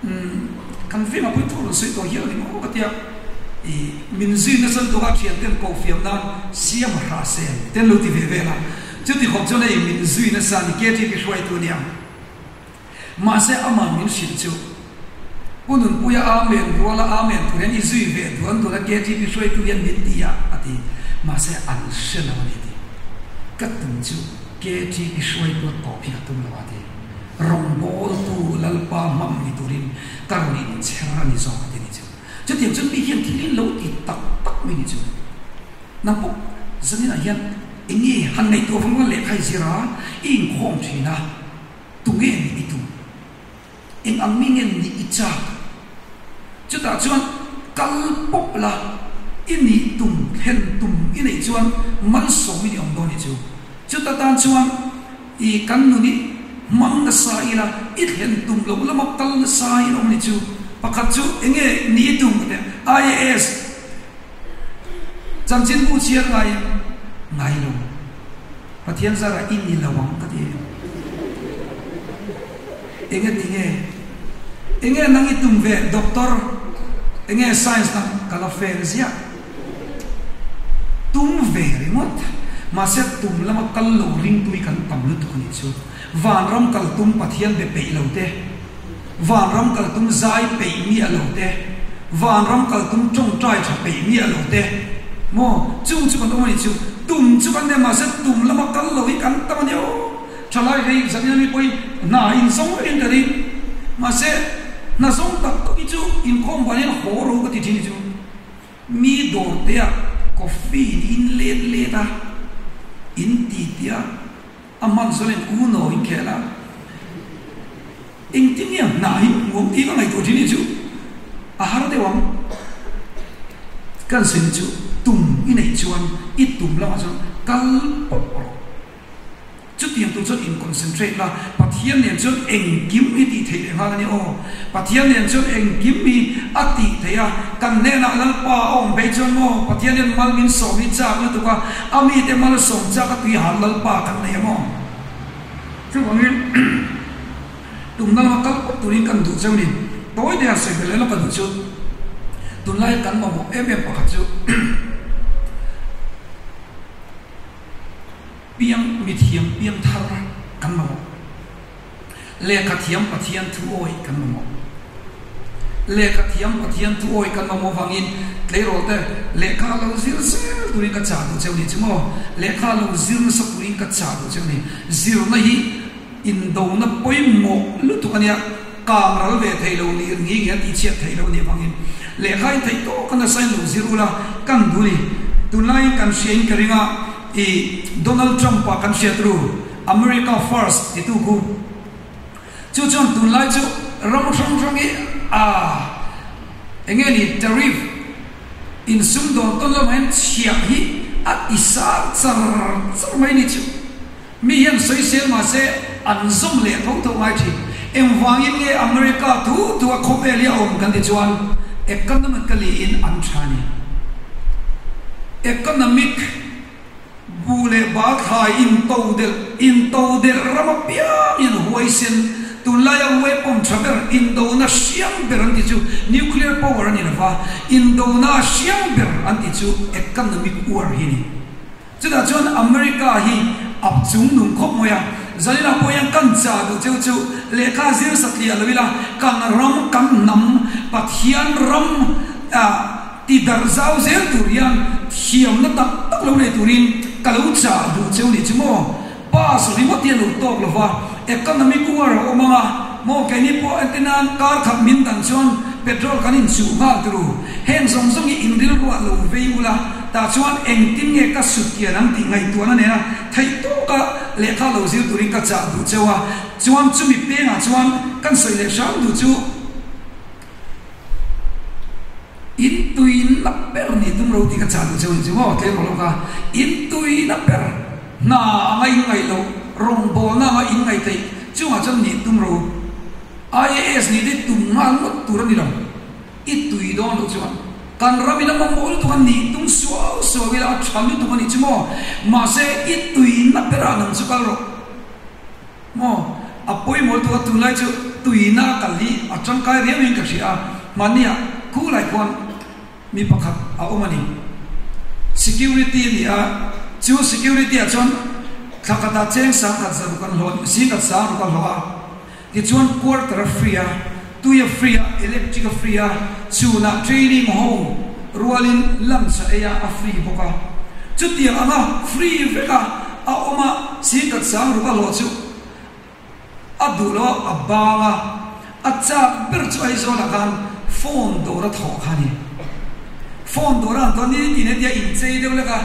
umm kan veng a pawhin thu rawn sawi tawh hial a ni maw ka tia, ih min zui nasa lutuk a thian ten ko fiam nan siam hra sel te an lo ti ve vel a, chuti khawp chuan hei min zui nasa a ni KTP hruaitu a nia. Mahse amah min hrilh chu Pu Nunpuia Amen ruala Amen tur hian i zui ve duan duan a KTP hruaitu hian min ti a a ti. Mahse an hre lo a ni ti. Ka tum chu KTP hruaitu a tawp hi ka tum lo a ti. Rawngbawltu Lalpa hmang ni turin ka rawn inchher a ni zawk a ti ni chu. Chutiang chuan mi hian thil in lo ti tak tak mai ni chu. Nang pawh zaninah hian enge han ngaihtuah vang vang lehkha i zir a, i inkhawm thin a. Tunge nih i tum? Eng ang mi nge nih i chak? Chutah chuan kal pawp la, i nih tum, thlen tum i neih chuan malsawm i ni awm dawn i chu. Chuta tan chuan i kan nun i hmang nasa ila, i thlen tum loh lama kal nasa i awm ni chu. Pakhat chu enge nih i tum ka ti a, IAS chanchinbu chhiar ngai em? Ngai lo. Pathian zarah i ni lo ang ka ti. Enge tinge? Enge nang i tum ve doctor? Enge science nang ka la fail ziah? Tum ve ringawt. Mahse tum lama kal lo ringtu hi kan tam lutuk a nih chu. Vanram kal tum Pathian be peih lo te, vanram kal tum zai peih miah lo te, vanram kal tum tawngtai tha peih miah lo te, maw? Chung chu kan awm a nih chu. Tum chu kan nei mahse tum lama kal lo hi kan tam a nia aw. Thalai hei zanin ami pawhin hna inzawng vekin ka ring. Mahse hna zawng tak tak hi chu inkhawm vanin haw ro ka ti thin hi chu. Mi dawr te ah coffee in in let let a, in ti ti a. A hman zawh in uno in khel a, engtin nge hna hi hmuam tih ka ngaihtuah thin hi chu a har deuh ang. Kan sawi chu tum i neih chuan i tum lamah chuan kal pawp rawh. Chutiang tur chuan in concentrate la, Pathian nen chuan engkim hi tih theih leh nghal a ni aw. Pathian nen chuan engkim hi a tih theih a, kan hnenah Lalpa a awm phei chuan maw Pathian hian mal min sawm hi chak lutuk a, a mite mal sawm chak a tui hal Lalpa kan nei a maw? Chuvangin tumna lama kal pawp turin kan duh cheu ni. Tawi te a sawi belh leh lawk a duh chu tunlai kan mamawh em em pakhat chu piang mithiam piang thar kan mamawh. Lehkha thiam Pathian thu awi kan mamawh. Lehkha thiam Pathian thu awi kan mamawh vangin tleirawl te lehkha lo zir zel turin ka chah duh cheu ni chu maw? Lehkha lo zir nasa turin ka chah duh cheu ni. Zirna hi indona pawimawh lutuk a nia, kang ral ve thei lo nih ngi nge a tihchhiat theih loh nih vangin lehkha in theih tawk a nasa in lo zir ula kan duh ni. Tunlaiin kan hria in ka ring a, i Donald Trump-a kan hriat ru. America first titu khu chu chuan tunlai chu ram hrang hrang hi a enge ni tariff insum dawn tawn lamah hian chhiah hi a ti sar char char mai ni chu mi hian sawisel mahse an zawm leh tho tho ngai thin. Engvangin nge America thu thu a khawvel hi a awm kan ti chuan economically in an tha ni. Economic bu leh ba thlai intodelh intodelh ram apiang hian huaisen tunlaia weapon tha ber indona hriam ber an ti chu nuclear power a ni lova, indona hriam ber an ti chu economic war hi ni. Chutah chuan America hi a chung nung khawp mai a, Zalina pawh hian kan chah duh cheu chu lehkha zir satliah lo ila kan ram, kan hnam, Pathian ram ti darh zau zel tur hian thiamna tak tak lo nei turin ka lo chah duh cheu nih chu maw? Pass ringawt hi a lo tawk lo va, economic war a awm ang a maw? Keini pawh entirnan kar khat min dan chuan petrol kan inchuh nghal turu. Heng zawng zawng hi inrilruah lo vei ula, tah chuan engtin nge ka sut kian ang tih ngaihtuahna nena theih tawka lehkha lo zir turin ka chah duh cheu a, chuan chumi pengah chuan kan sawi leh hram duh chu. In tui na ber nih tum ro tih ka chah duh cheu ni chu maw tlem rawh lo kha. In tui na ber hna anga in ngaih loh, rawngbawlna anga in ngaih theih chungah chuan nih tum ro. IAS nih te tum nghal ngawt tur a ni lo. I tui dawn loh chuan kan ram in a mamawh lutuk a nih tum suau suau ila a tha lutuk a nih chu maw. Mahse i tui na berah nang chu kal rawh. Maw? A pawimawh lutuk a, tunlai chu tuina kal hi a tangkai riau in ka hria a, hmania khulai khuan mi pakhat a awm a ni. Security a ni a, chu security ah chuan thla khatah cheng sangkhat zaruk an hlawh, singkhat sangruk a hlawh a, tichuan quarter a free a, tui a free a, electric a free a, chhunah training ho rualin lunch a ei a, a free bawk a. Chutiang anga free vek a A awm a, chhingkhat sang ruk a hlawh chu a duh lo a, a bang a, a chak ber chu Aizawlah khan phone dawr a thawh kha a ni. Phone dawr a han thawh ni tin hetia inchei deuh lek a,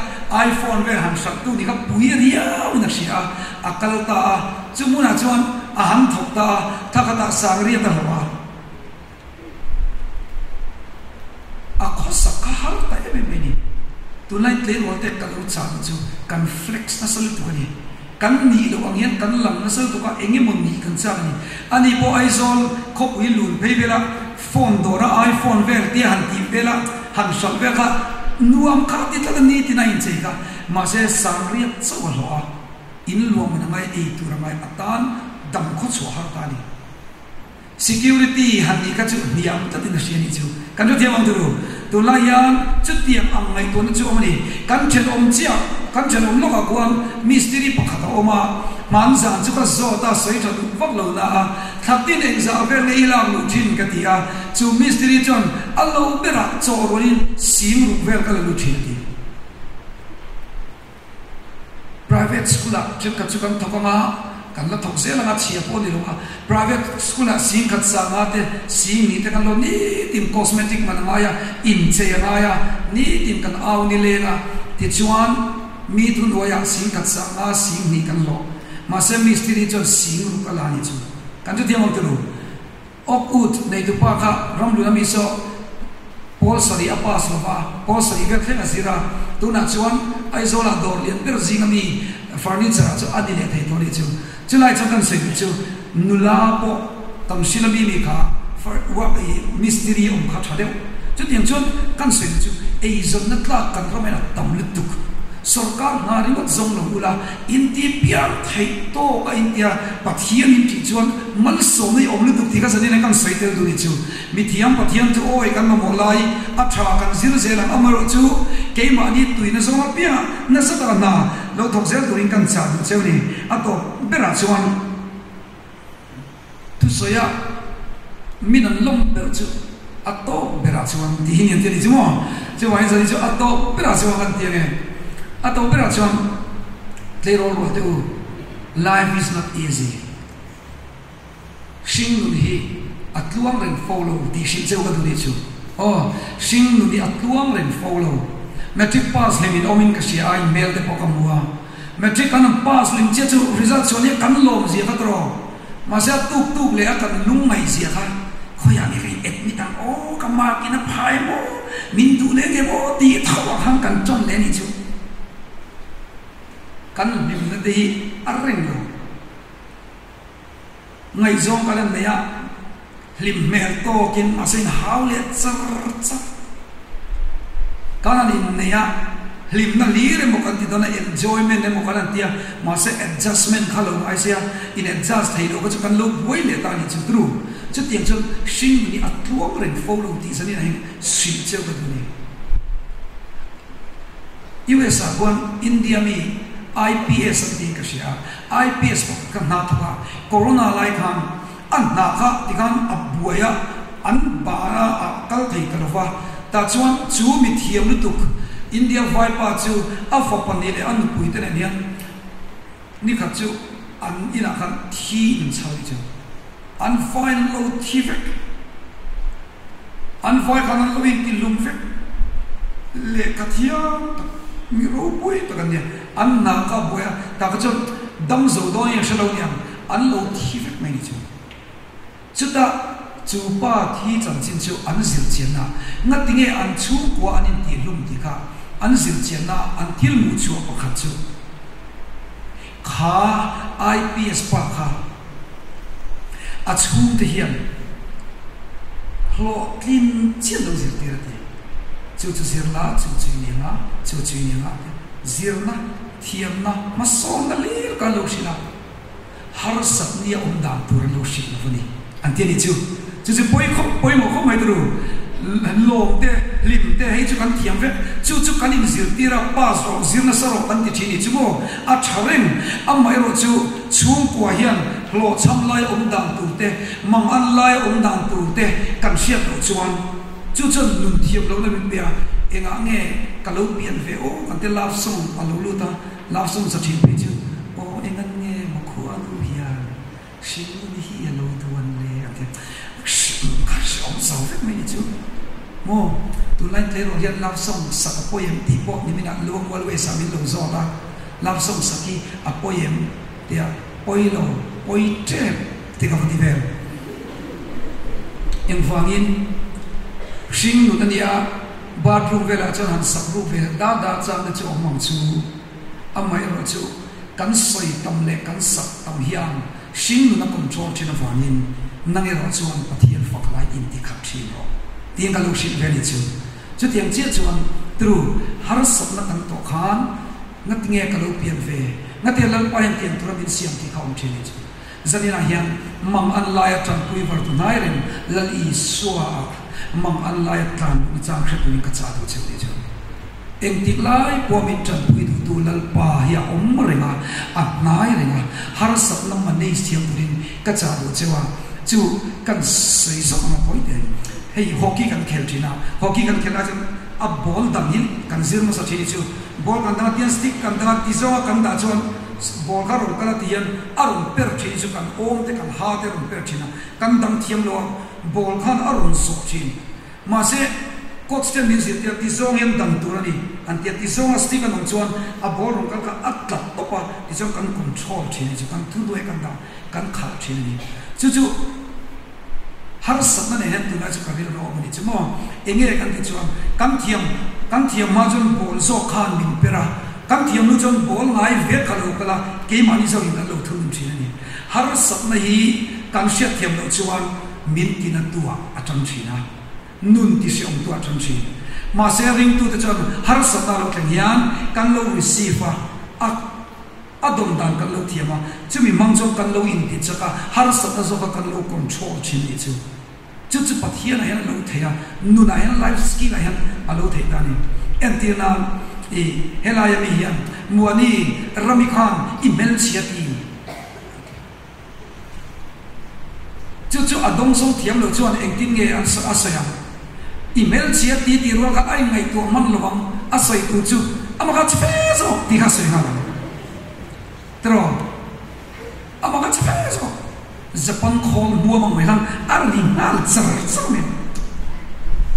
iPhone vel han hrak tu ni kha pui riauin a hria a, a kal ta a, chu hmunah chuan a han thawk ta a, thakhatah sang riat a hlawh a. A khawsak kha har ta em em mai ni. Tunlai tleirawl te ka lo chah duh chu kan flex nasa lutuk a ni. Kan nih loh ang hian kan lang nasa lutuk a, eng emaw nih kan chak a ni. Ani pawh Aizawl khawpui lun phei vela phone dawra iPhone vel tia han tih vela han hralh vel kha nuam kha ti tlat a ni tiin a inchei kha. Mahse sangriat chauh a hlawh a, in luahman a ngai ei tur a ngai atan dam khawchhuah har ta a ni. Security han nih kha chu hniam tlatin a hria nih chu. Kan hrethiam ang turu. Tunlai hian chutiang ang ngaihtuahna chu awm a ni. Kan thenawm chiah, kan thenawm lawkah khuan mistiri pakhat a awm a, hman zan chu ka zawt a, sawi tha duh vak lo na a, thla tin engzah vel nge i lak luh thin ka ti a, chu mistiri chuan a lo berah chaw rualin sing ruk vel ka la lut thin a ti. Private school ah thenkhat chu kan thawk ang a, kan la thawk zel ang a, chhia pawh a ni lo a. Private school ah singkhat sanga te, sing ni te kan lo nitin cosmetic man a ngai a, inchei a ngai a, nitin kan au ni leng a, tichuan mi thuhnuaiah singkhat sanga sing hnih kan hlawh. Mahse mistiri chuan sing ruk a la ni chu. Kan chutiang awm turu. Awk ut neitupa kha ramlun ami saw pawl sarih a pass lo va, pawl sarih vel thleng a zir a, tunah chuan Aizawlah dawr lian ber zing ami furniture ah chu a ni leh thei tawh anih chu. Chulai chuan kan sawi duh chu nula pawh tam hril ami mi kha mistiri awm kha tha deuh. Chutiang chuan kan sawi duh chu eizawnna tlak kan ram hian a tam lutuk. Sorkar hna ringawt zawng lo ula Inti piang theih tawk a intia Pathian in tih chuan malsawmna i awm lutuk tih kha zanin a kan sawi tel duh ni chu. Mithiam Pathian chu awi kan mamawh lai a tha kan zir zel ang amaherawh chu keimahni tuina zawng apiangah nasa taka hna lo thawk zel turin kan chah duh cheu ni. A tawp berah chuan Thusawi a min an lawm ber chu a tawp berah chuan tih hi ni an ti a ni chu maw? Chuvangin zan hi chu a tawp berah chuan kan ti ange. A tawp berah chuan tleirawl rual teh u, life is not easy. Hring nun hi a tluang reng fo lo tih hrilh cheu ka duh nih chu. Aw, hring nun hi a tluang reng fo lo. Matric pass hlim in awmin ka hria a, inhmel te pawh ka hmu a. Matric an han pass lim chiah chu result chhuah nia kan lawm zia kha tawh. Mahse a tuk tuk leh a kan lung ngaih zia kha khawiah nge ka in admit ang aw ka mark in a phai maw min duh leh nge maw tih tho ang khan kan tawn leh anih chu. Kan hlimna te hi a reng lo. Ngaihzawng kan han nei a, hlim hmel tawkin mahse in hau leh char char. Kan han innei a, hlimna hlir emaw kan ti dawn a, enjoyment emaw kan han ti a, mahse adjustment kha lo ngai se a, in adjust thei lo kha chu kan lo buai leh ta a nih chu tru. Chutiang chuan hringnun hi a tluang reng fo lo tih zanin ah hian hrilh cheu ka duh a ni. US ah khuan India mi IPS an tiin ka hria a, IPS pakhat kha hna thawk a, Corona lai khan a hna kha tikhan a buai a, an ban a, a kal thei ta lo va, tah chuan chu mi thiam lutuk India vaipa chu a fapa nih leh a nupui te nen hian Nikhat chu an inah khan thi in chho tih chu an vai an lo thi vek, an vai khan an lo inti lum vek, lehkha thiam tak mi ropui tak an nia, an hna kha a buai a, tah kha chuan dam zo dawn in a hre lo niang, an lo thi vek mai ni chu. Chutah chu pa thi chanchin chu an zirchianna, ngatinge an chhungkua an intihhlum tih kha an zirchianna an thil hmuh chhuah pakhat chu kha IPS pa kha a chhungte hian hlawhtlin chiah lo zirtir a ti. Chu chu zirla, chu chu i ni anga, chu chu i ni anga zirna, thiamna, hmasawnna hlir kha an lo hrilh a. Harsat nia awm dan tur an lo hrilh lo a ni an ti a ni chu. Chu chu pawi khawp pawimawh khawp mai turu. Lawm te, hlim te hei chu kan thiam vek. Chu chu kan inzirtir a, pass rawh, zir nasa rawh kan ti thin ni chu maw? A tha reng. Amaherawh chu chhungkua hian hlawhchham lai awm dan tur te, mang an lai awm dan tur te kan hriat loh chuan chu chuan nun thiam lohna min pe a, engah nge ka lo pian ve aw kan ti love song a lo lut a. Love song sa thin phei chu aw engan nge maw khua nu hian hringnun hi a lo duan le a ti a, hringnun kha hreawm zo vek mai ni chu maw tunlai tleirawl hian love song sak a pawi em tih pawh niminah Luangmual West ah min lo zawt a, love song sak hi a pawi em tia pawi lo pawi tep tih ka va ti vel. Engvangin hringnun a nia. Bathroom velah chuan han sak ruk ve da da chang te chu awm ang chu. Amaherawh chu kan sawi tam leh kan sak tam hian hringnun a control thin avangin nang erawh chuan Pathian fak lai inti khat thin rawh tiin ka lo hrilh ve a ni chu. Chutiang chiah chuan tru harsatna kan tawh khan ngatinge ka lo pian ve, ngatinge Lalpa hian tiang tura min siam tih kha awm thin a ni chu. Zaninah hian mang an laia tanpui var tu hnai reng Lal Isua ah mang an laia tlan duhna chang hre turin ka chah duh cheu tih chu engtik lai pawh min tanpui duhtu Lalpa hi a awm reng a, a hnai reng a, harsatna manage thiam turin ka chah duh cheu a, chu kan sawi zawk ang a pawi teh. Hei hockey kan khel thin a, hockey kan khelh lai chuan a ball dang hi kan zir hmasa thin hi chu ball kan dang a tian stick kan dang a ti zawnga kan dah chuan ball kha rawn kal a ti hian a rawn per thin chu kan awm te kan ha te a rawn per thin a, kan dang thiam lo a, ball khan a rawn zawh thin. Mahse coach ten min zirtir a ti zawng hian dang tur a ni an ti a, ti zawnga stick an awm chuan a ball rawn kal kha a tlat tawp a, tichuan kan control thin a ni chu kan thuhnuai kan dah kan khalh thin a ni. Chu chu. Harsatna nen hian tunlai chu ka rilru a awm a nih chu maw? Enge kan tih chuan kan thiam kan thiam hma chuan ball zawk khan min per a, kan thiam hnu chuan ball ngai ve kha lo kal a, keimahni zawkin kan lo thunun thin a ni. Harsatna hi kan hriatthiam loh chuan min tina tuah a tang thin a, nun ti hreawm tuah a tang thin. Mahse ringtute chuan harsatna a lo thleng hian kan lo receive a, a. A dawn dan kan lo thiam a, chumi hmang chuan kan lo inti chak a, harsatna zawka kan lo control thin nih chu. Chu chu Pathianah hian a lo theih a, nunah hian life skill ah hian a lo theih ta a ni. Entir nan i helaia mi hian Muani Rami khan i hmelchhia ti Chu chu a dawngsawng thiam lo chuan engtin nge an a sawi ang? I hmelchhia ti tih rual kha a inngaihtuah hman lo ang, a sawi tur chu amah kha che fe zawk tih kha a sawi nghal ang. Tiraw? Amah kha che fe zawk. Japan khawl hmuam ang mai khan a ri nghal char char mai.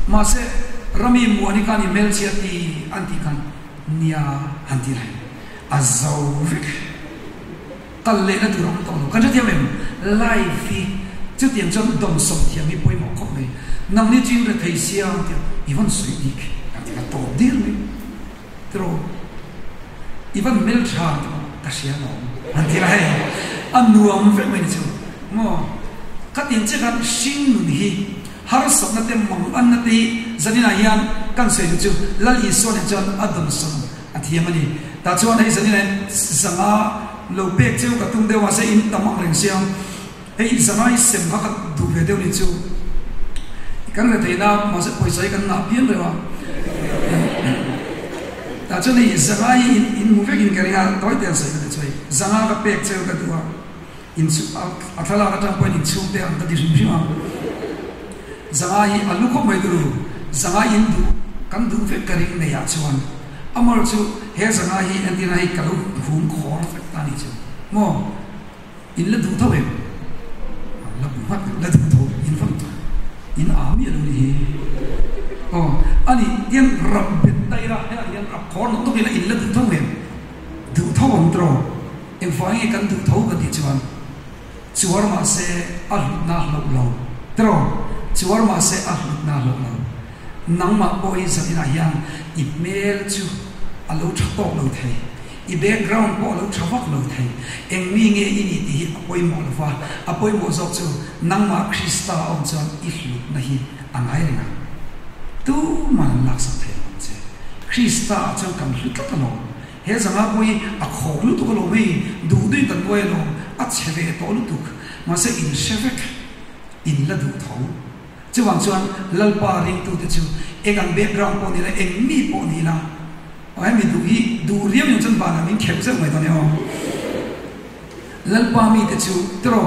Mahse, Rami Muani khan i hmelchhia ti an tih khan nia han ti reng. A zo vek. Kal lehna tur a awm tawh lo. Kan hrethiam em? Life hi chutiang chuan dawngsawm thiam hi pawimawh khawp mai. Nangni chu in rethei sia ang tia i van sawi bik ang tih kha tawp dir mai. Tiraw? I van hmeltha ang tih pawh ka hria alawm an ti la hei. A nuam vek mai ni chu. Maw? Khatiang chiah khan hring nun hi harsatna te mang anna te hi zaninah hian kan sawi duh chu Lal Isua nen chuan a dawnsawn a thiam a ni. Tah chuan hei zaninah hian zanga lo pek cheu ka tum deuh mahse in tam ang reng sia. Hei zanga hi sem kha ka duh ve deuh ni chu kan re theihna mahse pawisa hi kan ngah pian reuh a. Tah chuan hei zanga hi in hmu vek in ka ring a tawi te an sawi ka ti chu hei zanga ka pek cheu ka duh a. In chu a thlalak atang pawhin in chhungte ang ka ti hrim hrim a, Zanga hi a lu khawp mai turu, Zanga in duh kan duh vek ka ring nei ah chuan Amar chu he Zanga hi entirna hi ka lo hum khawr vek ta ni chu maw in la duh tho em? La bu nghat la duh tho in va in a miah lo ni hi aw ani tian rap bet ta ila helai hian rap khawr nawk nawk ila in la duh tho em? Duh tho ang tiraw? Engvang nge kan duh tho ka tih chuan chuar mahse a hlutna hlauh lo tiraw? Chuar mahse a hlutna hlauh lo. Nangmah pawh hi zaninah hian i hmel chu a lo tha tawk lo thei, i background pawh a lo tha vak lo thei. Eng mi nge i nih tih hi a pawimawh lo va, a pawimawh zawk chu nangmah Krista a awm chuan i hlutna hi a ngai reng a. Tuman an laksak thei lo ang che. Krista ah chuan kan hlu tlat alawm. He zanga pawh hi a khawk lutuk alawm hei, duh duhin kan nuai alawm, a chhe ve tawh lutuk, mahse in hre vek, in la duh tho. Chuvang chuan Lalpa ringtute chu eng ang background pawh ni la, eng mi pawh ni la, aw hemi duh hi duh riau in chuan vanah min kheuh zeuh mai dawn e aw. Lalpa mite chu, tiraw,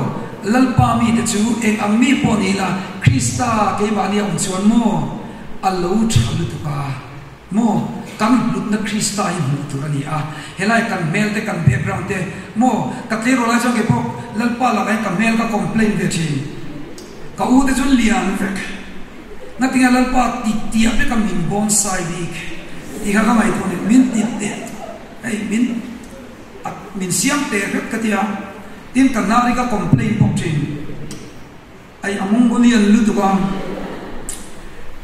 Lalpa mite chu eng ang mi pawh ni la, Krista keimahni a awm chuan maw a lo tha lutuk a. Maw, kan hlutna Krista hi hmuh tur a ni a, helai kan hmel te, kan background te, maw, ka tleirawl lai chuan keipawh Lalpa lakah hian ka hmel ka complain ve thin. Ka u te chu lian vek. Ngatinge Lalpa ti tiah vek a min bonsai bik tih kha ka ngaihtuah ni, min ti teh, hei min min siam teh hrep ka ti a, tin ka hnar hi ka complain bawk thin. Ai a Mongolian lutuk a,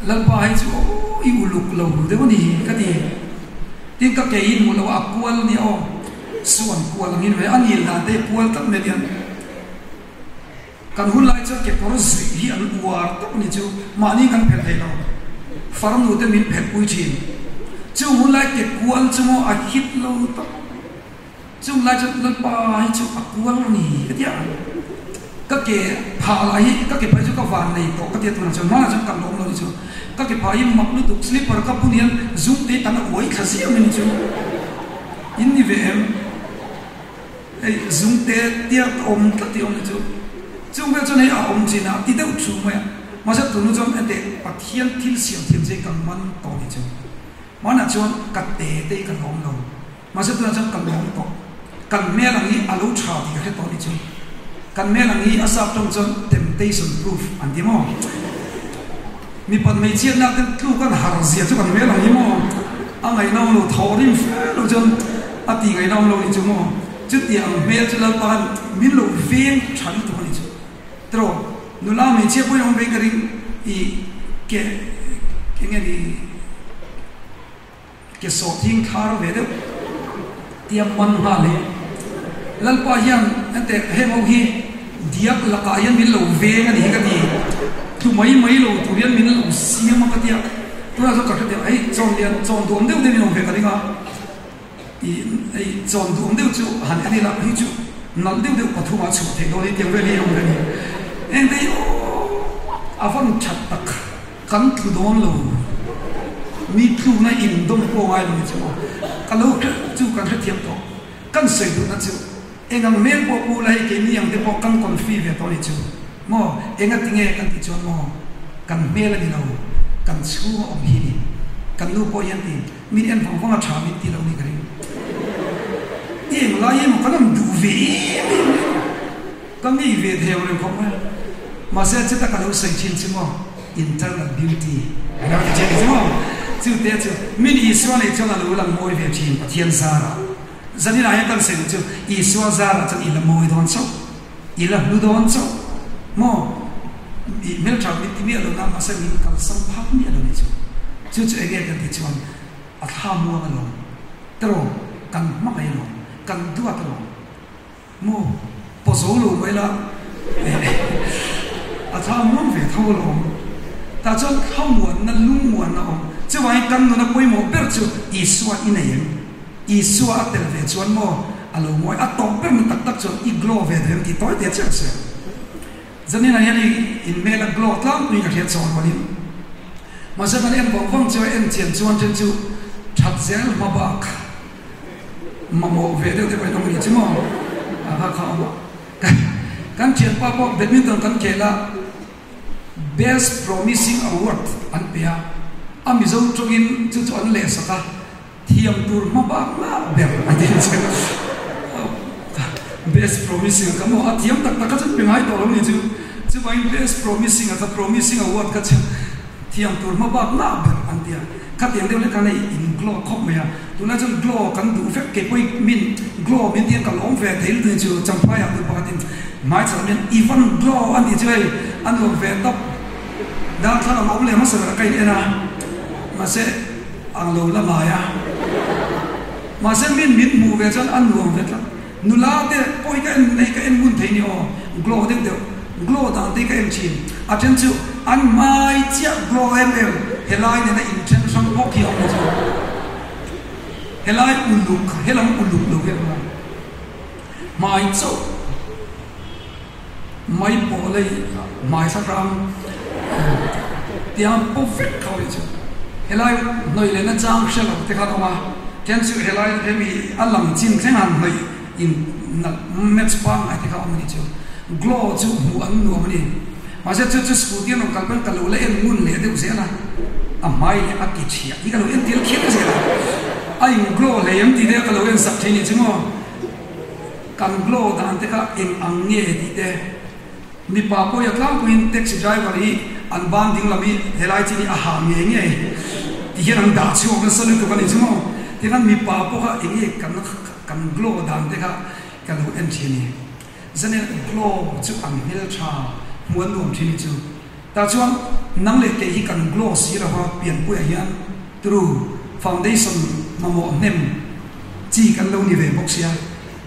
Lalpa hei chu aw i uluk lo deuh a ni ka ti. Tin ka ke in hmuh loh a a kual nia aw, suan kual ang in ve a nil dan te kual tlat mai aniang. Kan hun lai chuan kekawr zuih hi an uar tawp a ni chu, mahni kan phelh thei lo, farnu te min phelh pui thin. Chung hun lai ke kual chu maw a hit lo tawp. Chung lai chuan Lalpa hi chu a kual a ni ka ti a, ka ke phah lah hi ka ke phah hi chu ka van nei tawh ka ti a tunah chuan hmanah chuan ka lawm lo ni chu ka ke phah hi mak lutuk slipper ka bun hian zum te tan a uai thla ziah mai ni chu in ni ve em hei zum te tia ka awm tlat hi awm ni chu chung vel chuan hei a awm chin a ti deuh thu mai a mahse tunu chuan heti Pathian thil siam thiam che hi ka man tawh ni chu hmanah chuan ka te te hi ka lawm lo. Mahse tunah chuan ka lawm tawh. Kan hmel ang hi a lo tha tih ka hre tawh ni chu. Kan hmel ang hi a sap tawng chuan temptation proof an ti maw? Mipat hmeichhiatna ten tluk an har zia chu kan hmel ang hi maw? A ngaihnawm lo thawh rim fe lo chuan a tih ngaihnawm lo ni chu maw? Chutiang ang hmel chu Lalpa khan min lo veng tha lutuk a ni chu. Tiraw nula hmeichhia pawhin awm veng ka ring i ke enge ni? Ke sawhthing thlar ve deuh tia man nghal hi Lalpa hian enteh heng ho hi diak lakah hian min lo veng a ni hi ka ti tlu mai mai lo tur hian min lo siam a ka tia tunah chuan ka hre teh hei chawn lian chawn duhawm deuh deuh in awm ve ka ring a i hei chawn duhawm deuh chu han en ila hei chu nalh deuh deuh pathumah chhuah theih dawn hi tiang vel hi a awm ve a ni engte hi aw a van that tak. Kan tlu dawn lo. Mi tlukna in dawm pawh ngai lo ni chu aw. Ka lo hre chu kan hrethiam tawh. Kan sawi duhna chu eng ang hmel pawh pu la hei keini ang te pawh kan confi ve tawh ni chu maw. Enga tinge kan tih chuan maw kan hmel a ni lo, kan chhung a awm hi ni. Kan nu pawh hian ti min en vang vang a tha min ti lo ni ka ring. I eng lai emaw kan awm duh ve em em mai maw. Ka ngei ve theu reng khawp mai a, mahse cheta ka lo sawi thin chu maw internal beauty a lo ti thin chu maw, chu te chu min Isua nei chuan a lo lang mawi ve thin Pathian zarah. Zaninah hian kan sawi chu Isua zarah chuan i la mawi dawn chauh, i la hlu dawn chauh maw, i hmeltha min ti miah lo na mahse min kalsan phak miah lo ni chu, chu chu enge kan ti chuan a thla muang alawm, tiraw kan hmangaih alawm, kan duat alawm. Maw? Paw zo lo mai la. A thla muang ve tho alawm. Tah chuan thlamuanna, lungmuanna awm. Chuvangin kan nuna pawimawh ber chu Isua i nei em? Isua a tel ve chuan maw a lo mawi? A tawp ber na tak tak chuan i glow ve duh em tih tawi te chiah se. Zaninah hian i inhmel a glow tlangpui ka hriat chawh rualin mahse kan en vang vang chu a en chian chuan then chu that zel hma bak mamawh ve deuh te pawh in awm a ni chu maw? A kha kha awm a. Kan thianpa pawh badminton kan khel a, Best Promising Award an pe a, a Mizo tawngin chu chu an lehsak a, thiam tur hma bak ngah ber a ti che. Best Promising a kha maw, a thiam tak tak kha chuan pe ngai tawh lo ni chu. Chuvangin Best Promising a kha Promising Award kha chu thiam tur hma bak ngah ber an ti a. Khatiang deuh lek khan hei in glow khawp mai a, tunlai chuan glow kan duh vek kei pawh i min glow min tiang ka lawm ve thei lutuk chu Champhai ah duh pakhat in hmaichhan hian i van glow a nih chu hei a nuam ve tawp darthlalang a awm leh hmasa ber a ka in en a mahse ang lo la ngai a mahse min min hmuh ve chuan a nuam ve tlat nula te pawh hi ka en hei ka en ngun thei ni aw glow deuh deuh glow dan te hi ka en thin a then chu an hmai chiah glow em em helai nena inthen hrang bawk hi a awm chu helai uluk helam uluk lo hi a awm a hmai chauh mai pawh lei hmai hla hrang tiang pawp vek kha awm chu helai hnawih leh na chang hre lo te khan a awm a then chu helai hemi a lang chin thleng han hnawih In nalh match pangngai te kha awm a ni chu. Glow chu hmuh an nuam a ni. Mahse chu chu scooty an rawn kal pawn ka lo la en ngun leh deuh zel a, a hmai leh a ki chhiah hi ka lo en tel kher zel a. A in glow hlei ang tih te ka lo en sak thin ni chu maw. Kan glow dan te kha eng ang nge tih te. Mipa pawh hi a tlangpuiin taxi driver hi an ban ding lam hi helai chin hi a ha ngei ngei ti hian an dah chhuak nasa lutuk a ni chu maw. Tikhan mipa pawh kha eng nge kan Kan glow dan te kha ka lo en thin i, Zanen glow chu an hmel tha hmuh an nuam thin i chu. Tah chuan nang leh kei hi kan glow si lo va, pianpuiah hian turu foundation mamawh hnem chi kan lo ni ve bawk sia,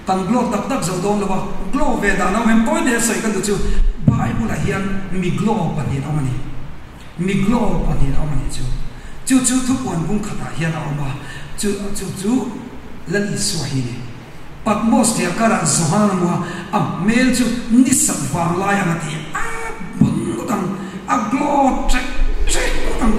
kan glow tak tak zo dawn lo va, glow ve dan a awm em? Tawi te sawi kan duh chu Bible ah hian mi glow pahnihin a awm a ni. Mi glow pahnihin a awm a nih chu. Chu chu thupuan bung khatah hian a awm a, chu chu chu Lal Isua hi a ni. Patmos thliar karah Johan a hmu a, a hmel chu ni sat vang lai ang a ti a, bon ngawt ang, a glow trek trek ngawt ang.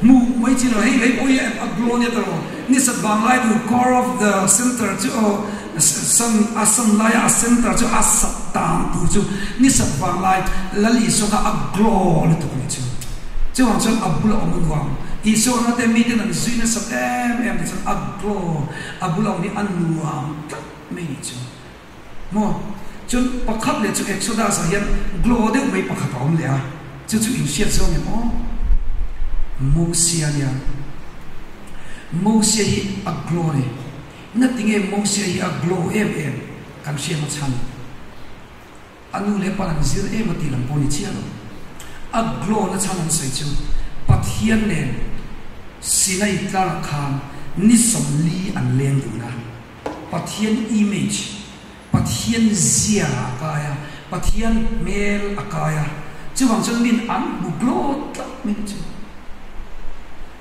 Hmuh mai chi lo, hei lei pawh hi a glow nia ta lo. Ni sat vang lai tur core of the center chu aw sun a sun laia a center chu a sat tan tur chu ni sat vang lai Lal Isua kha a glow lutuk a ni chu. Chuvang chuan a bula awm a nuam. Isua na te miten an zui nasat em em te chuan a glow a bula awm hi a nuam tlat mai a ni chu. Maw? Chuan pakhat leh chu Exodus ah hian glow deuh mai pakhat a awm leh a, chu chu inhriat zawng em aw? Mosia nia. Mosia hi a glow a ni. Ngatinge Mosia hi a glow em em kan hriatna chhan? A nu leh pa an zir em a tih lam pawh ni chiah lo. A glow na chhan an sawi chu Pathian nen Sinai tlangah khan ni 40 an leng dun a. Pathian image, Pathian zia a kai a, Pathian hmel a kai a, chuvang chuan min an hmu glow tlat mai chu.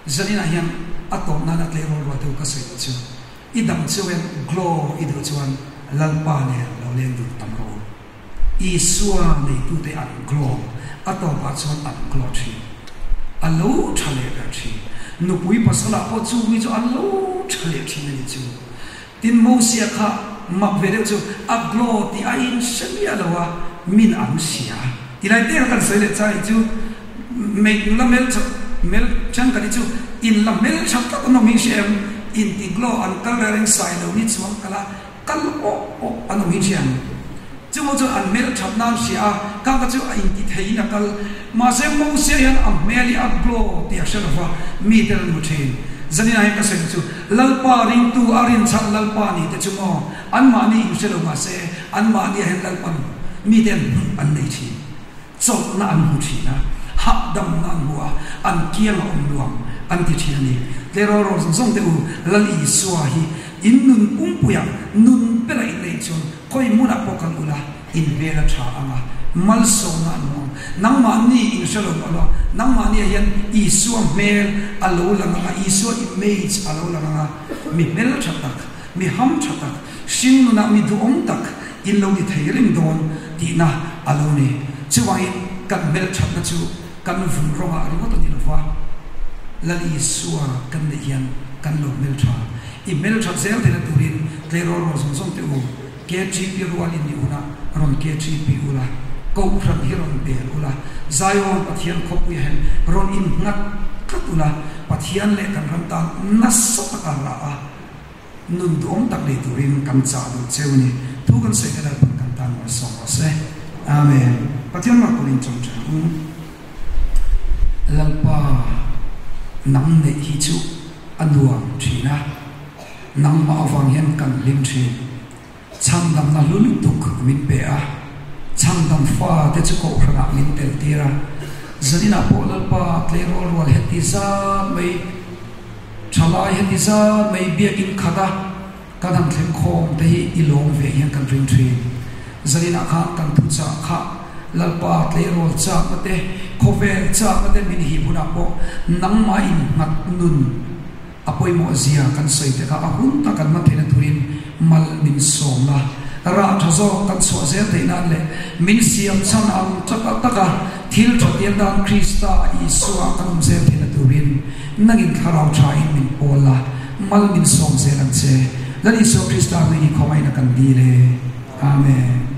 Zaninah hian a tawp nana tleirawl rual deuh ka sawi loh chu, i dam chuan glow i duh chuan Lalpa nen lo leng dun tam rawh u. Isua neitute an glow, a tawpah chuan an glow thin. A lo tha leh ber thin. Nupui pasalah pawh chu mi chu an lo tha leh thin a ni chu. Tin, Mosia kha mak ve deuh chu a glow tih a inhre miah lo a, min an hria. Tilai te kha kan sawi leh chai chu mei nula hmel tha hmel thenkhat hi chu in la hmel tha tak an awm hi hria em? Inti glow an kal reng reng sai lo ni chuang kal a. Kal awh awh an awm hi thian. Chungah chuan an hmel that nan hria a, kang kha chu a inti theiin a kal. Mahse Mosia hian a hmel hi a glow tih a hre lova, mite an hmu thin. Zaninah hian ka sawi chu, Lalpa ringtu a rinchhan Lalpa ni te chu maw, anmahni inhre lo mahse anmahniah hian Lalpan mite an hmuh an nei thin. Chawlhna an hmu thin a, hahdamna an hmu a, an kiang a awm nuam an ti thin a ni. Tleirawl rawl zawng zawng te u, Lal Isua hi in nun pumpuiah nun bera in neih chuan khawi hmunah pawh kal ula. In hmel a tha ang a, malsawmna an hmu ang. Nangmahni in hre lo mah lo, nangmahniah hian Isua hmel a lo lang ang a, Isua image a lo lang ang a, mi hmel tha tak, mi ham tha tak, hring nunah mi duhawm tak in lo ni thei reng dawn tihna a lo ni. Chuvangin kan hmel thatna chu kan vun rawngah ringawt a ni lo va, Lal Isua kan neih hian kan lo hmel tha. I hmel that zel theihna turin tleirawl rual zawng zawng teh u. KTP rual in ni ula, rawn KTP ula, Kohhran hi rawn bel ula, Zion Pathian khawpuia hian rawn innghat tlat ula, Pathian leh kan ram tan nasa taka rah a, nun duhawm tak nei turin kan chah duh cheu a ni. Thu kan sawi te Lalpan kan tan malsawm rawh se. Amen. Pathian mak kulin chawngchang u. Lalpa nang neih hi chu a nuam thin a. Nangmah avang hian kan hlim thin. Chhandamna hlu lutuk min pe a, chhandam fate chu kohhranah min tel tir a. Zaninah pawh Lalpa tleirawl rual heti zat mai, thalai heti zat mai biakin khat a kan han thleng khawm te hi i lawm ve hian kan ring thin. Zaninah khan kan thuchah kha Lalpa tleirawl chakna te, khawvel chakna te min hip hunah pawh nangmah innghat nun, A pawimawh zia kan sawi te kha a hun tak an hman theihna turin mal min sawm la, rah tha zawk kan chhuah zel theih nan leh min siam chhan ang taka taka thil tha tiang dan Krista Isua kan awm zel theihna turin nangin thlarau tha in min pawl la, mal min sawm zel ang che. Lal Isua Krista hming i khawngaihna kan dil e. Amen.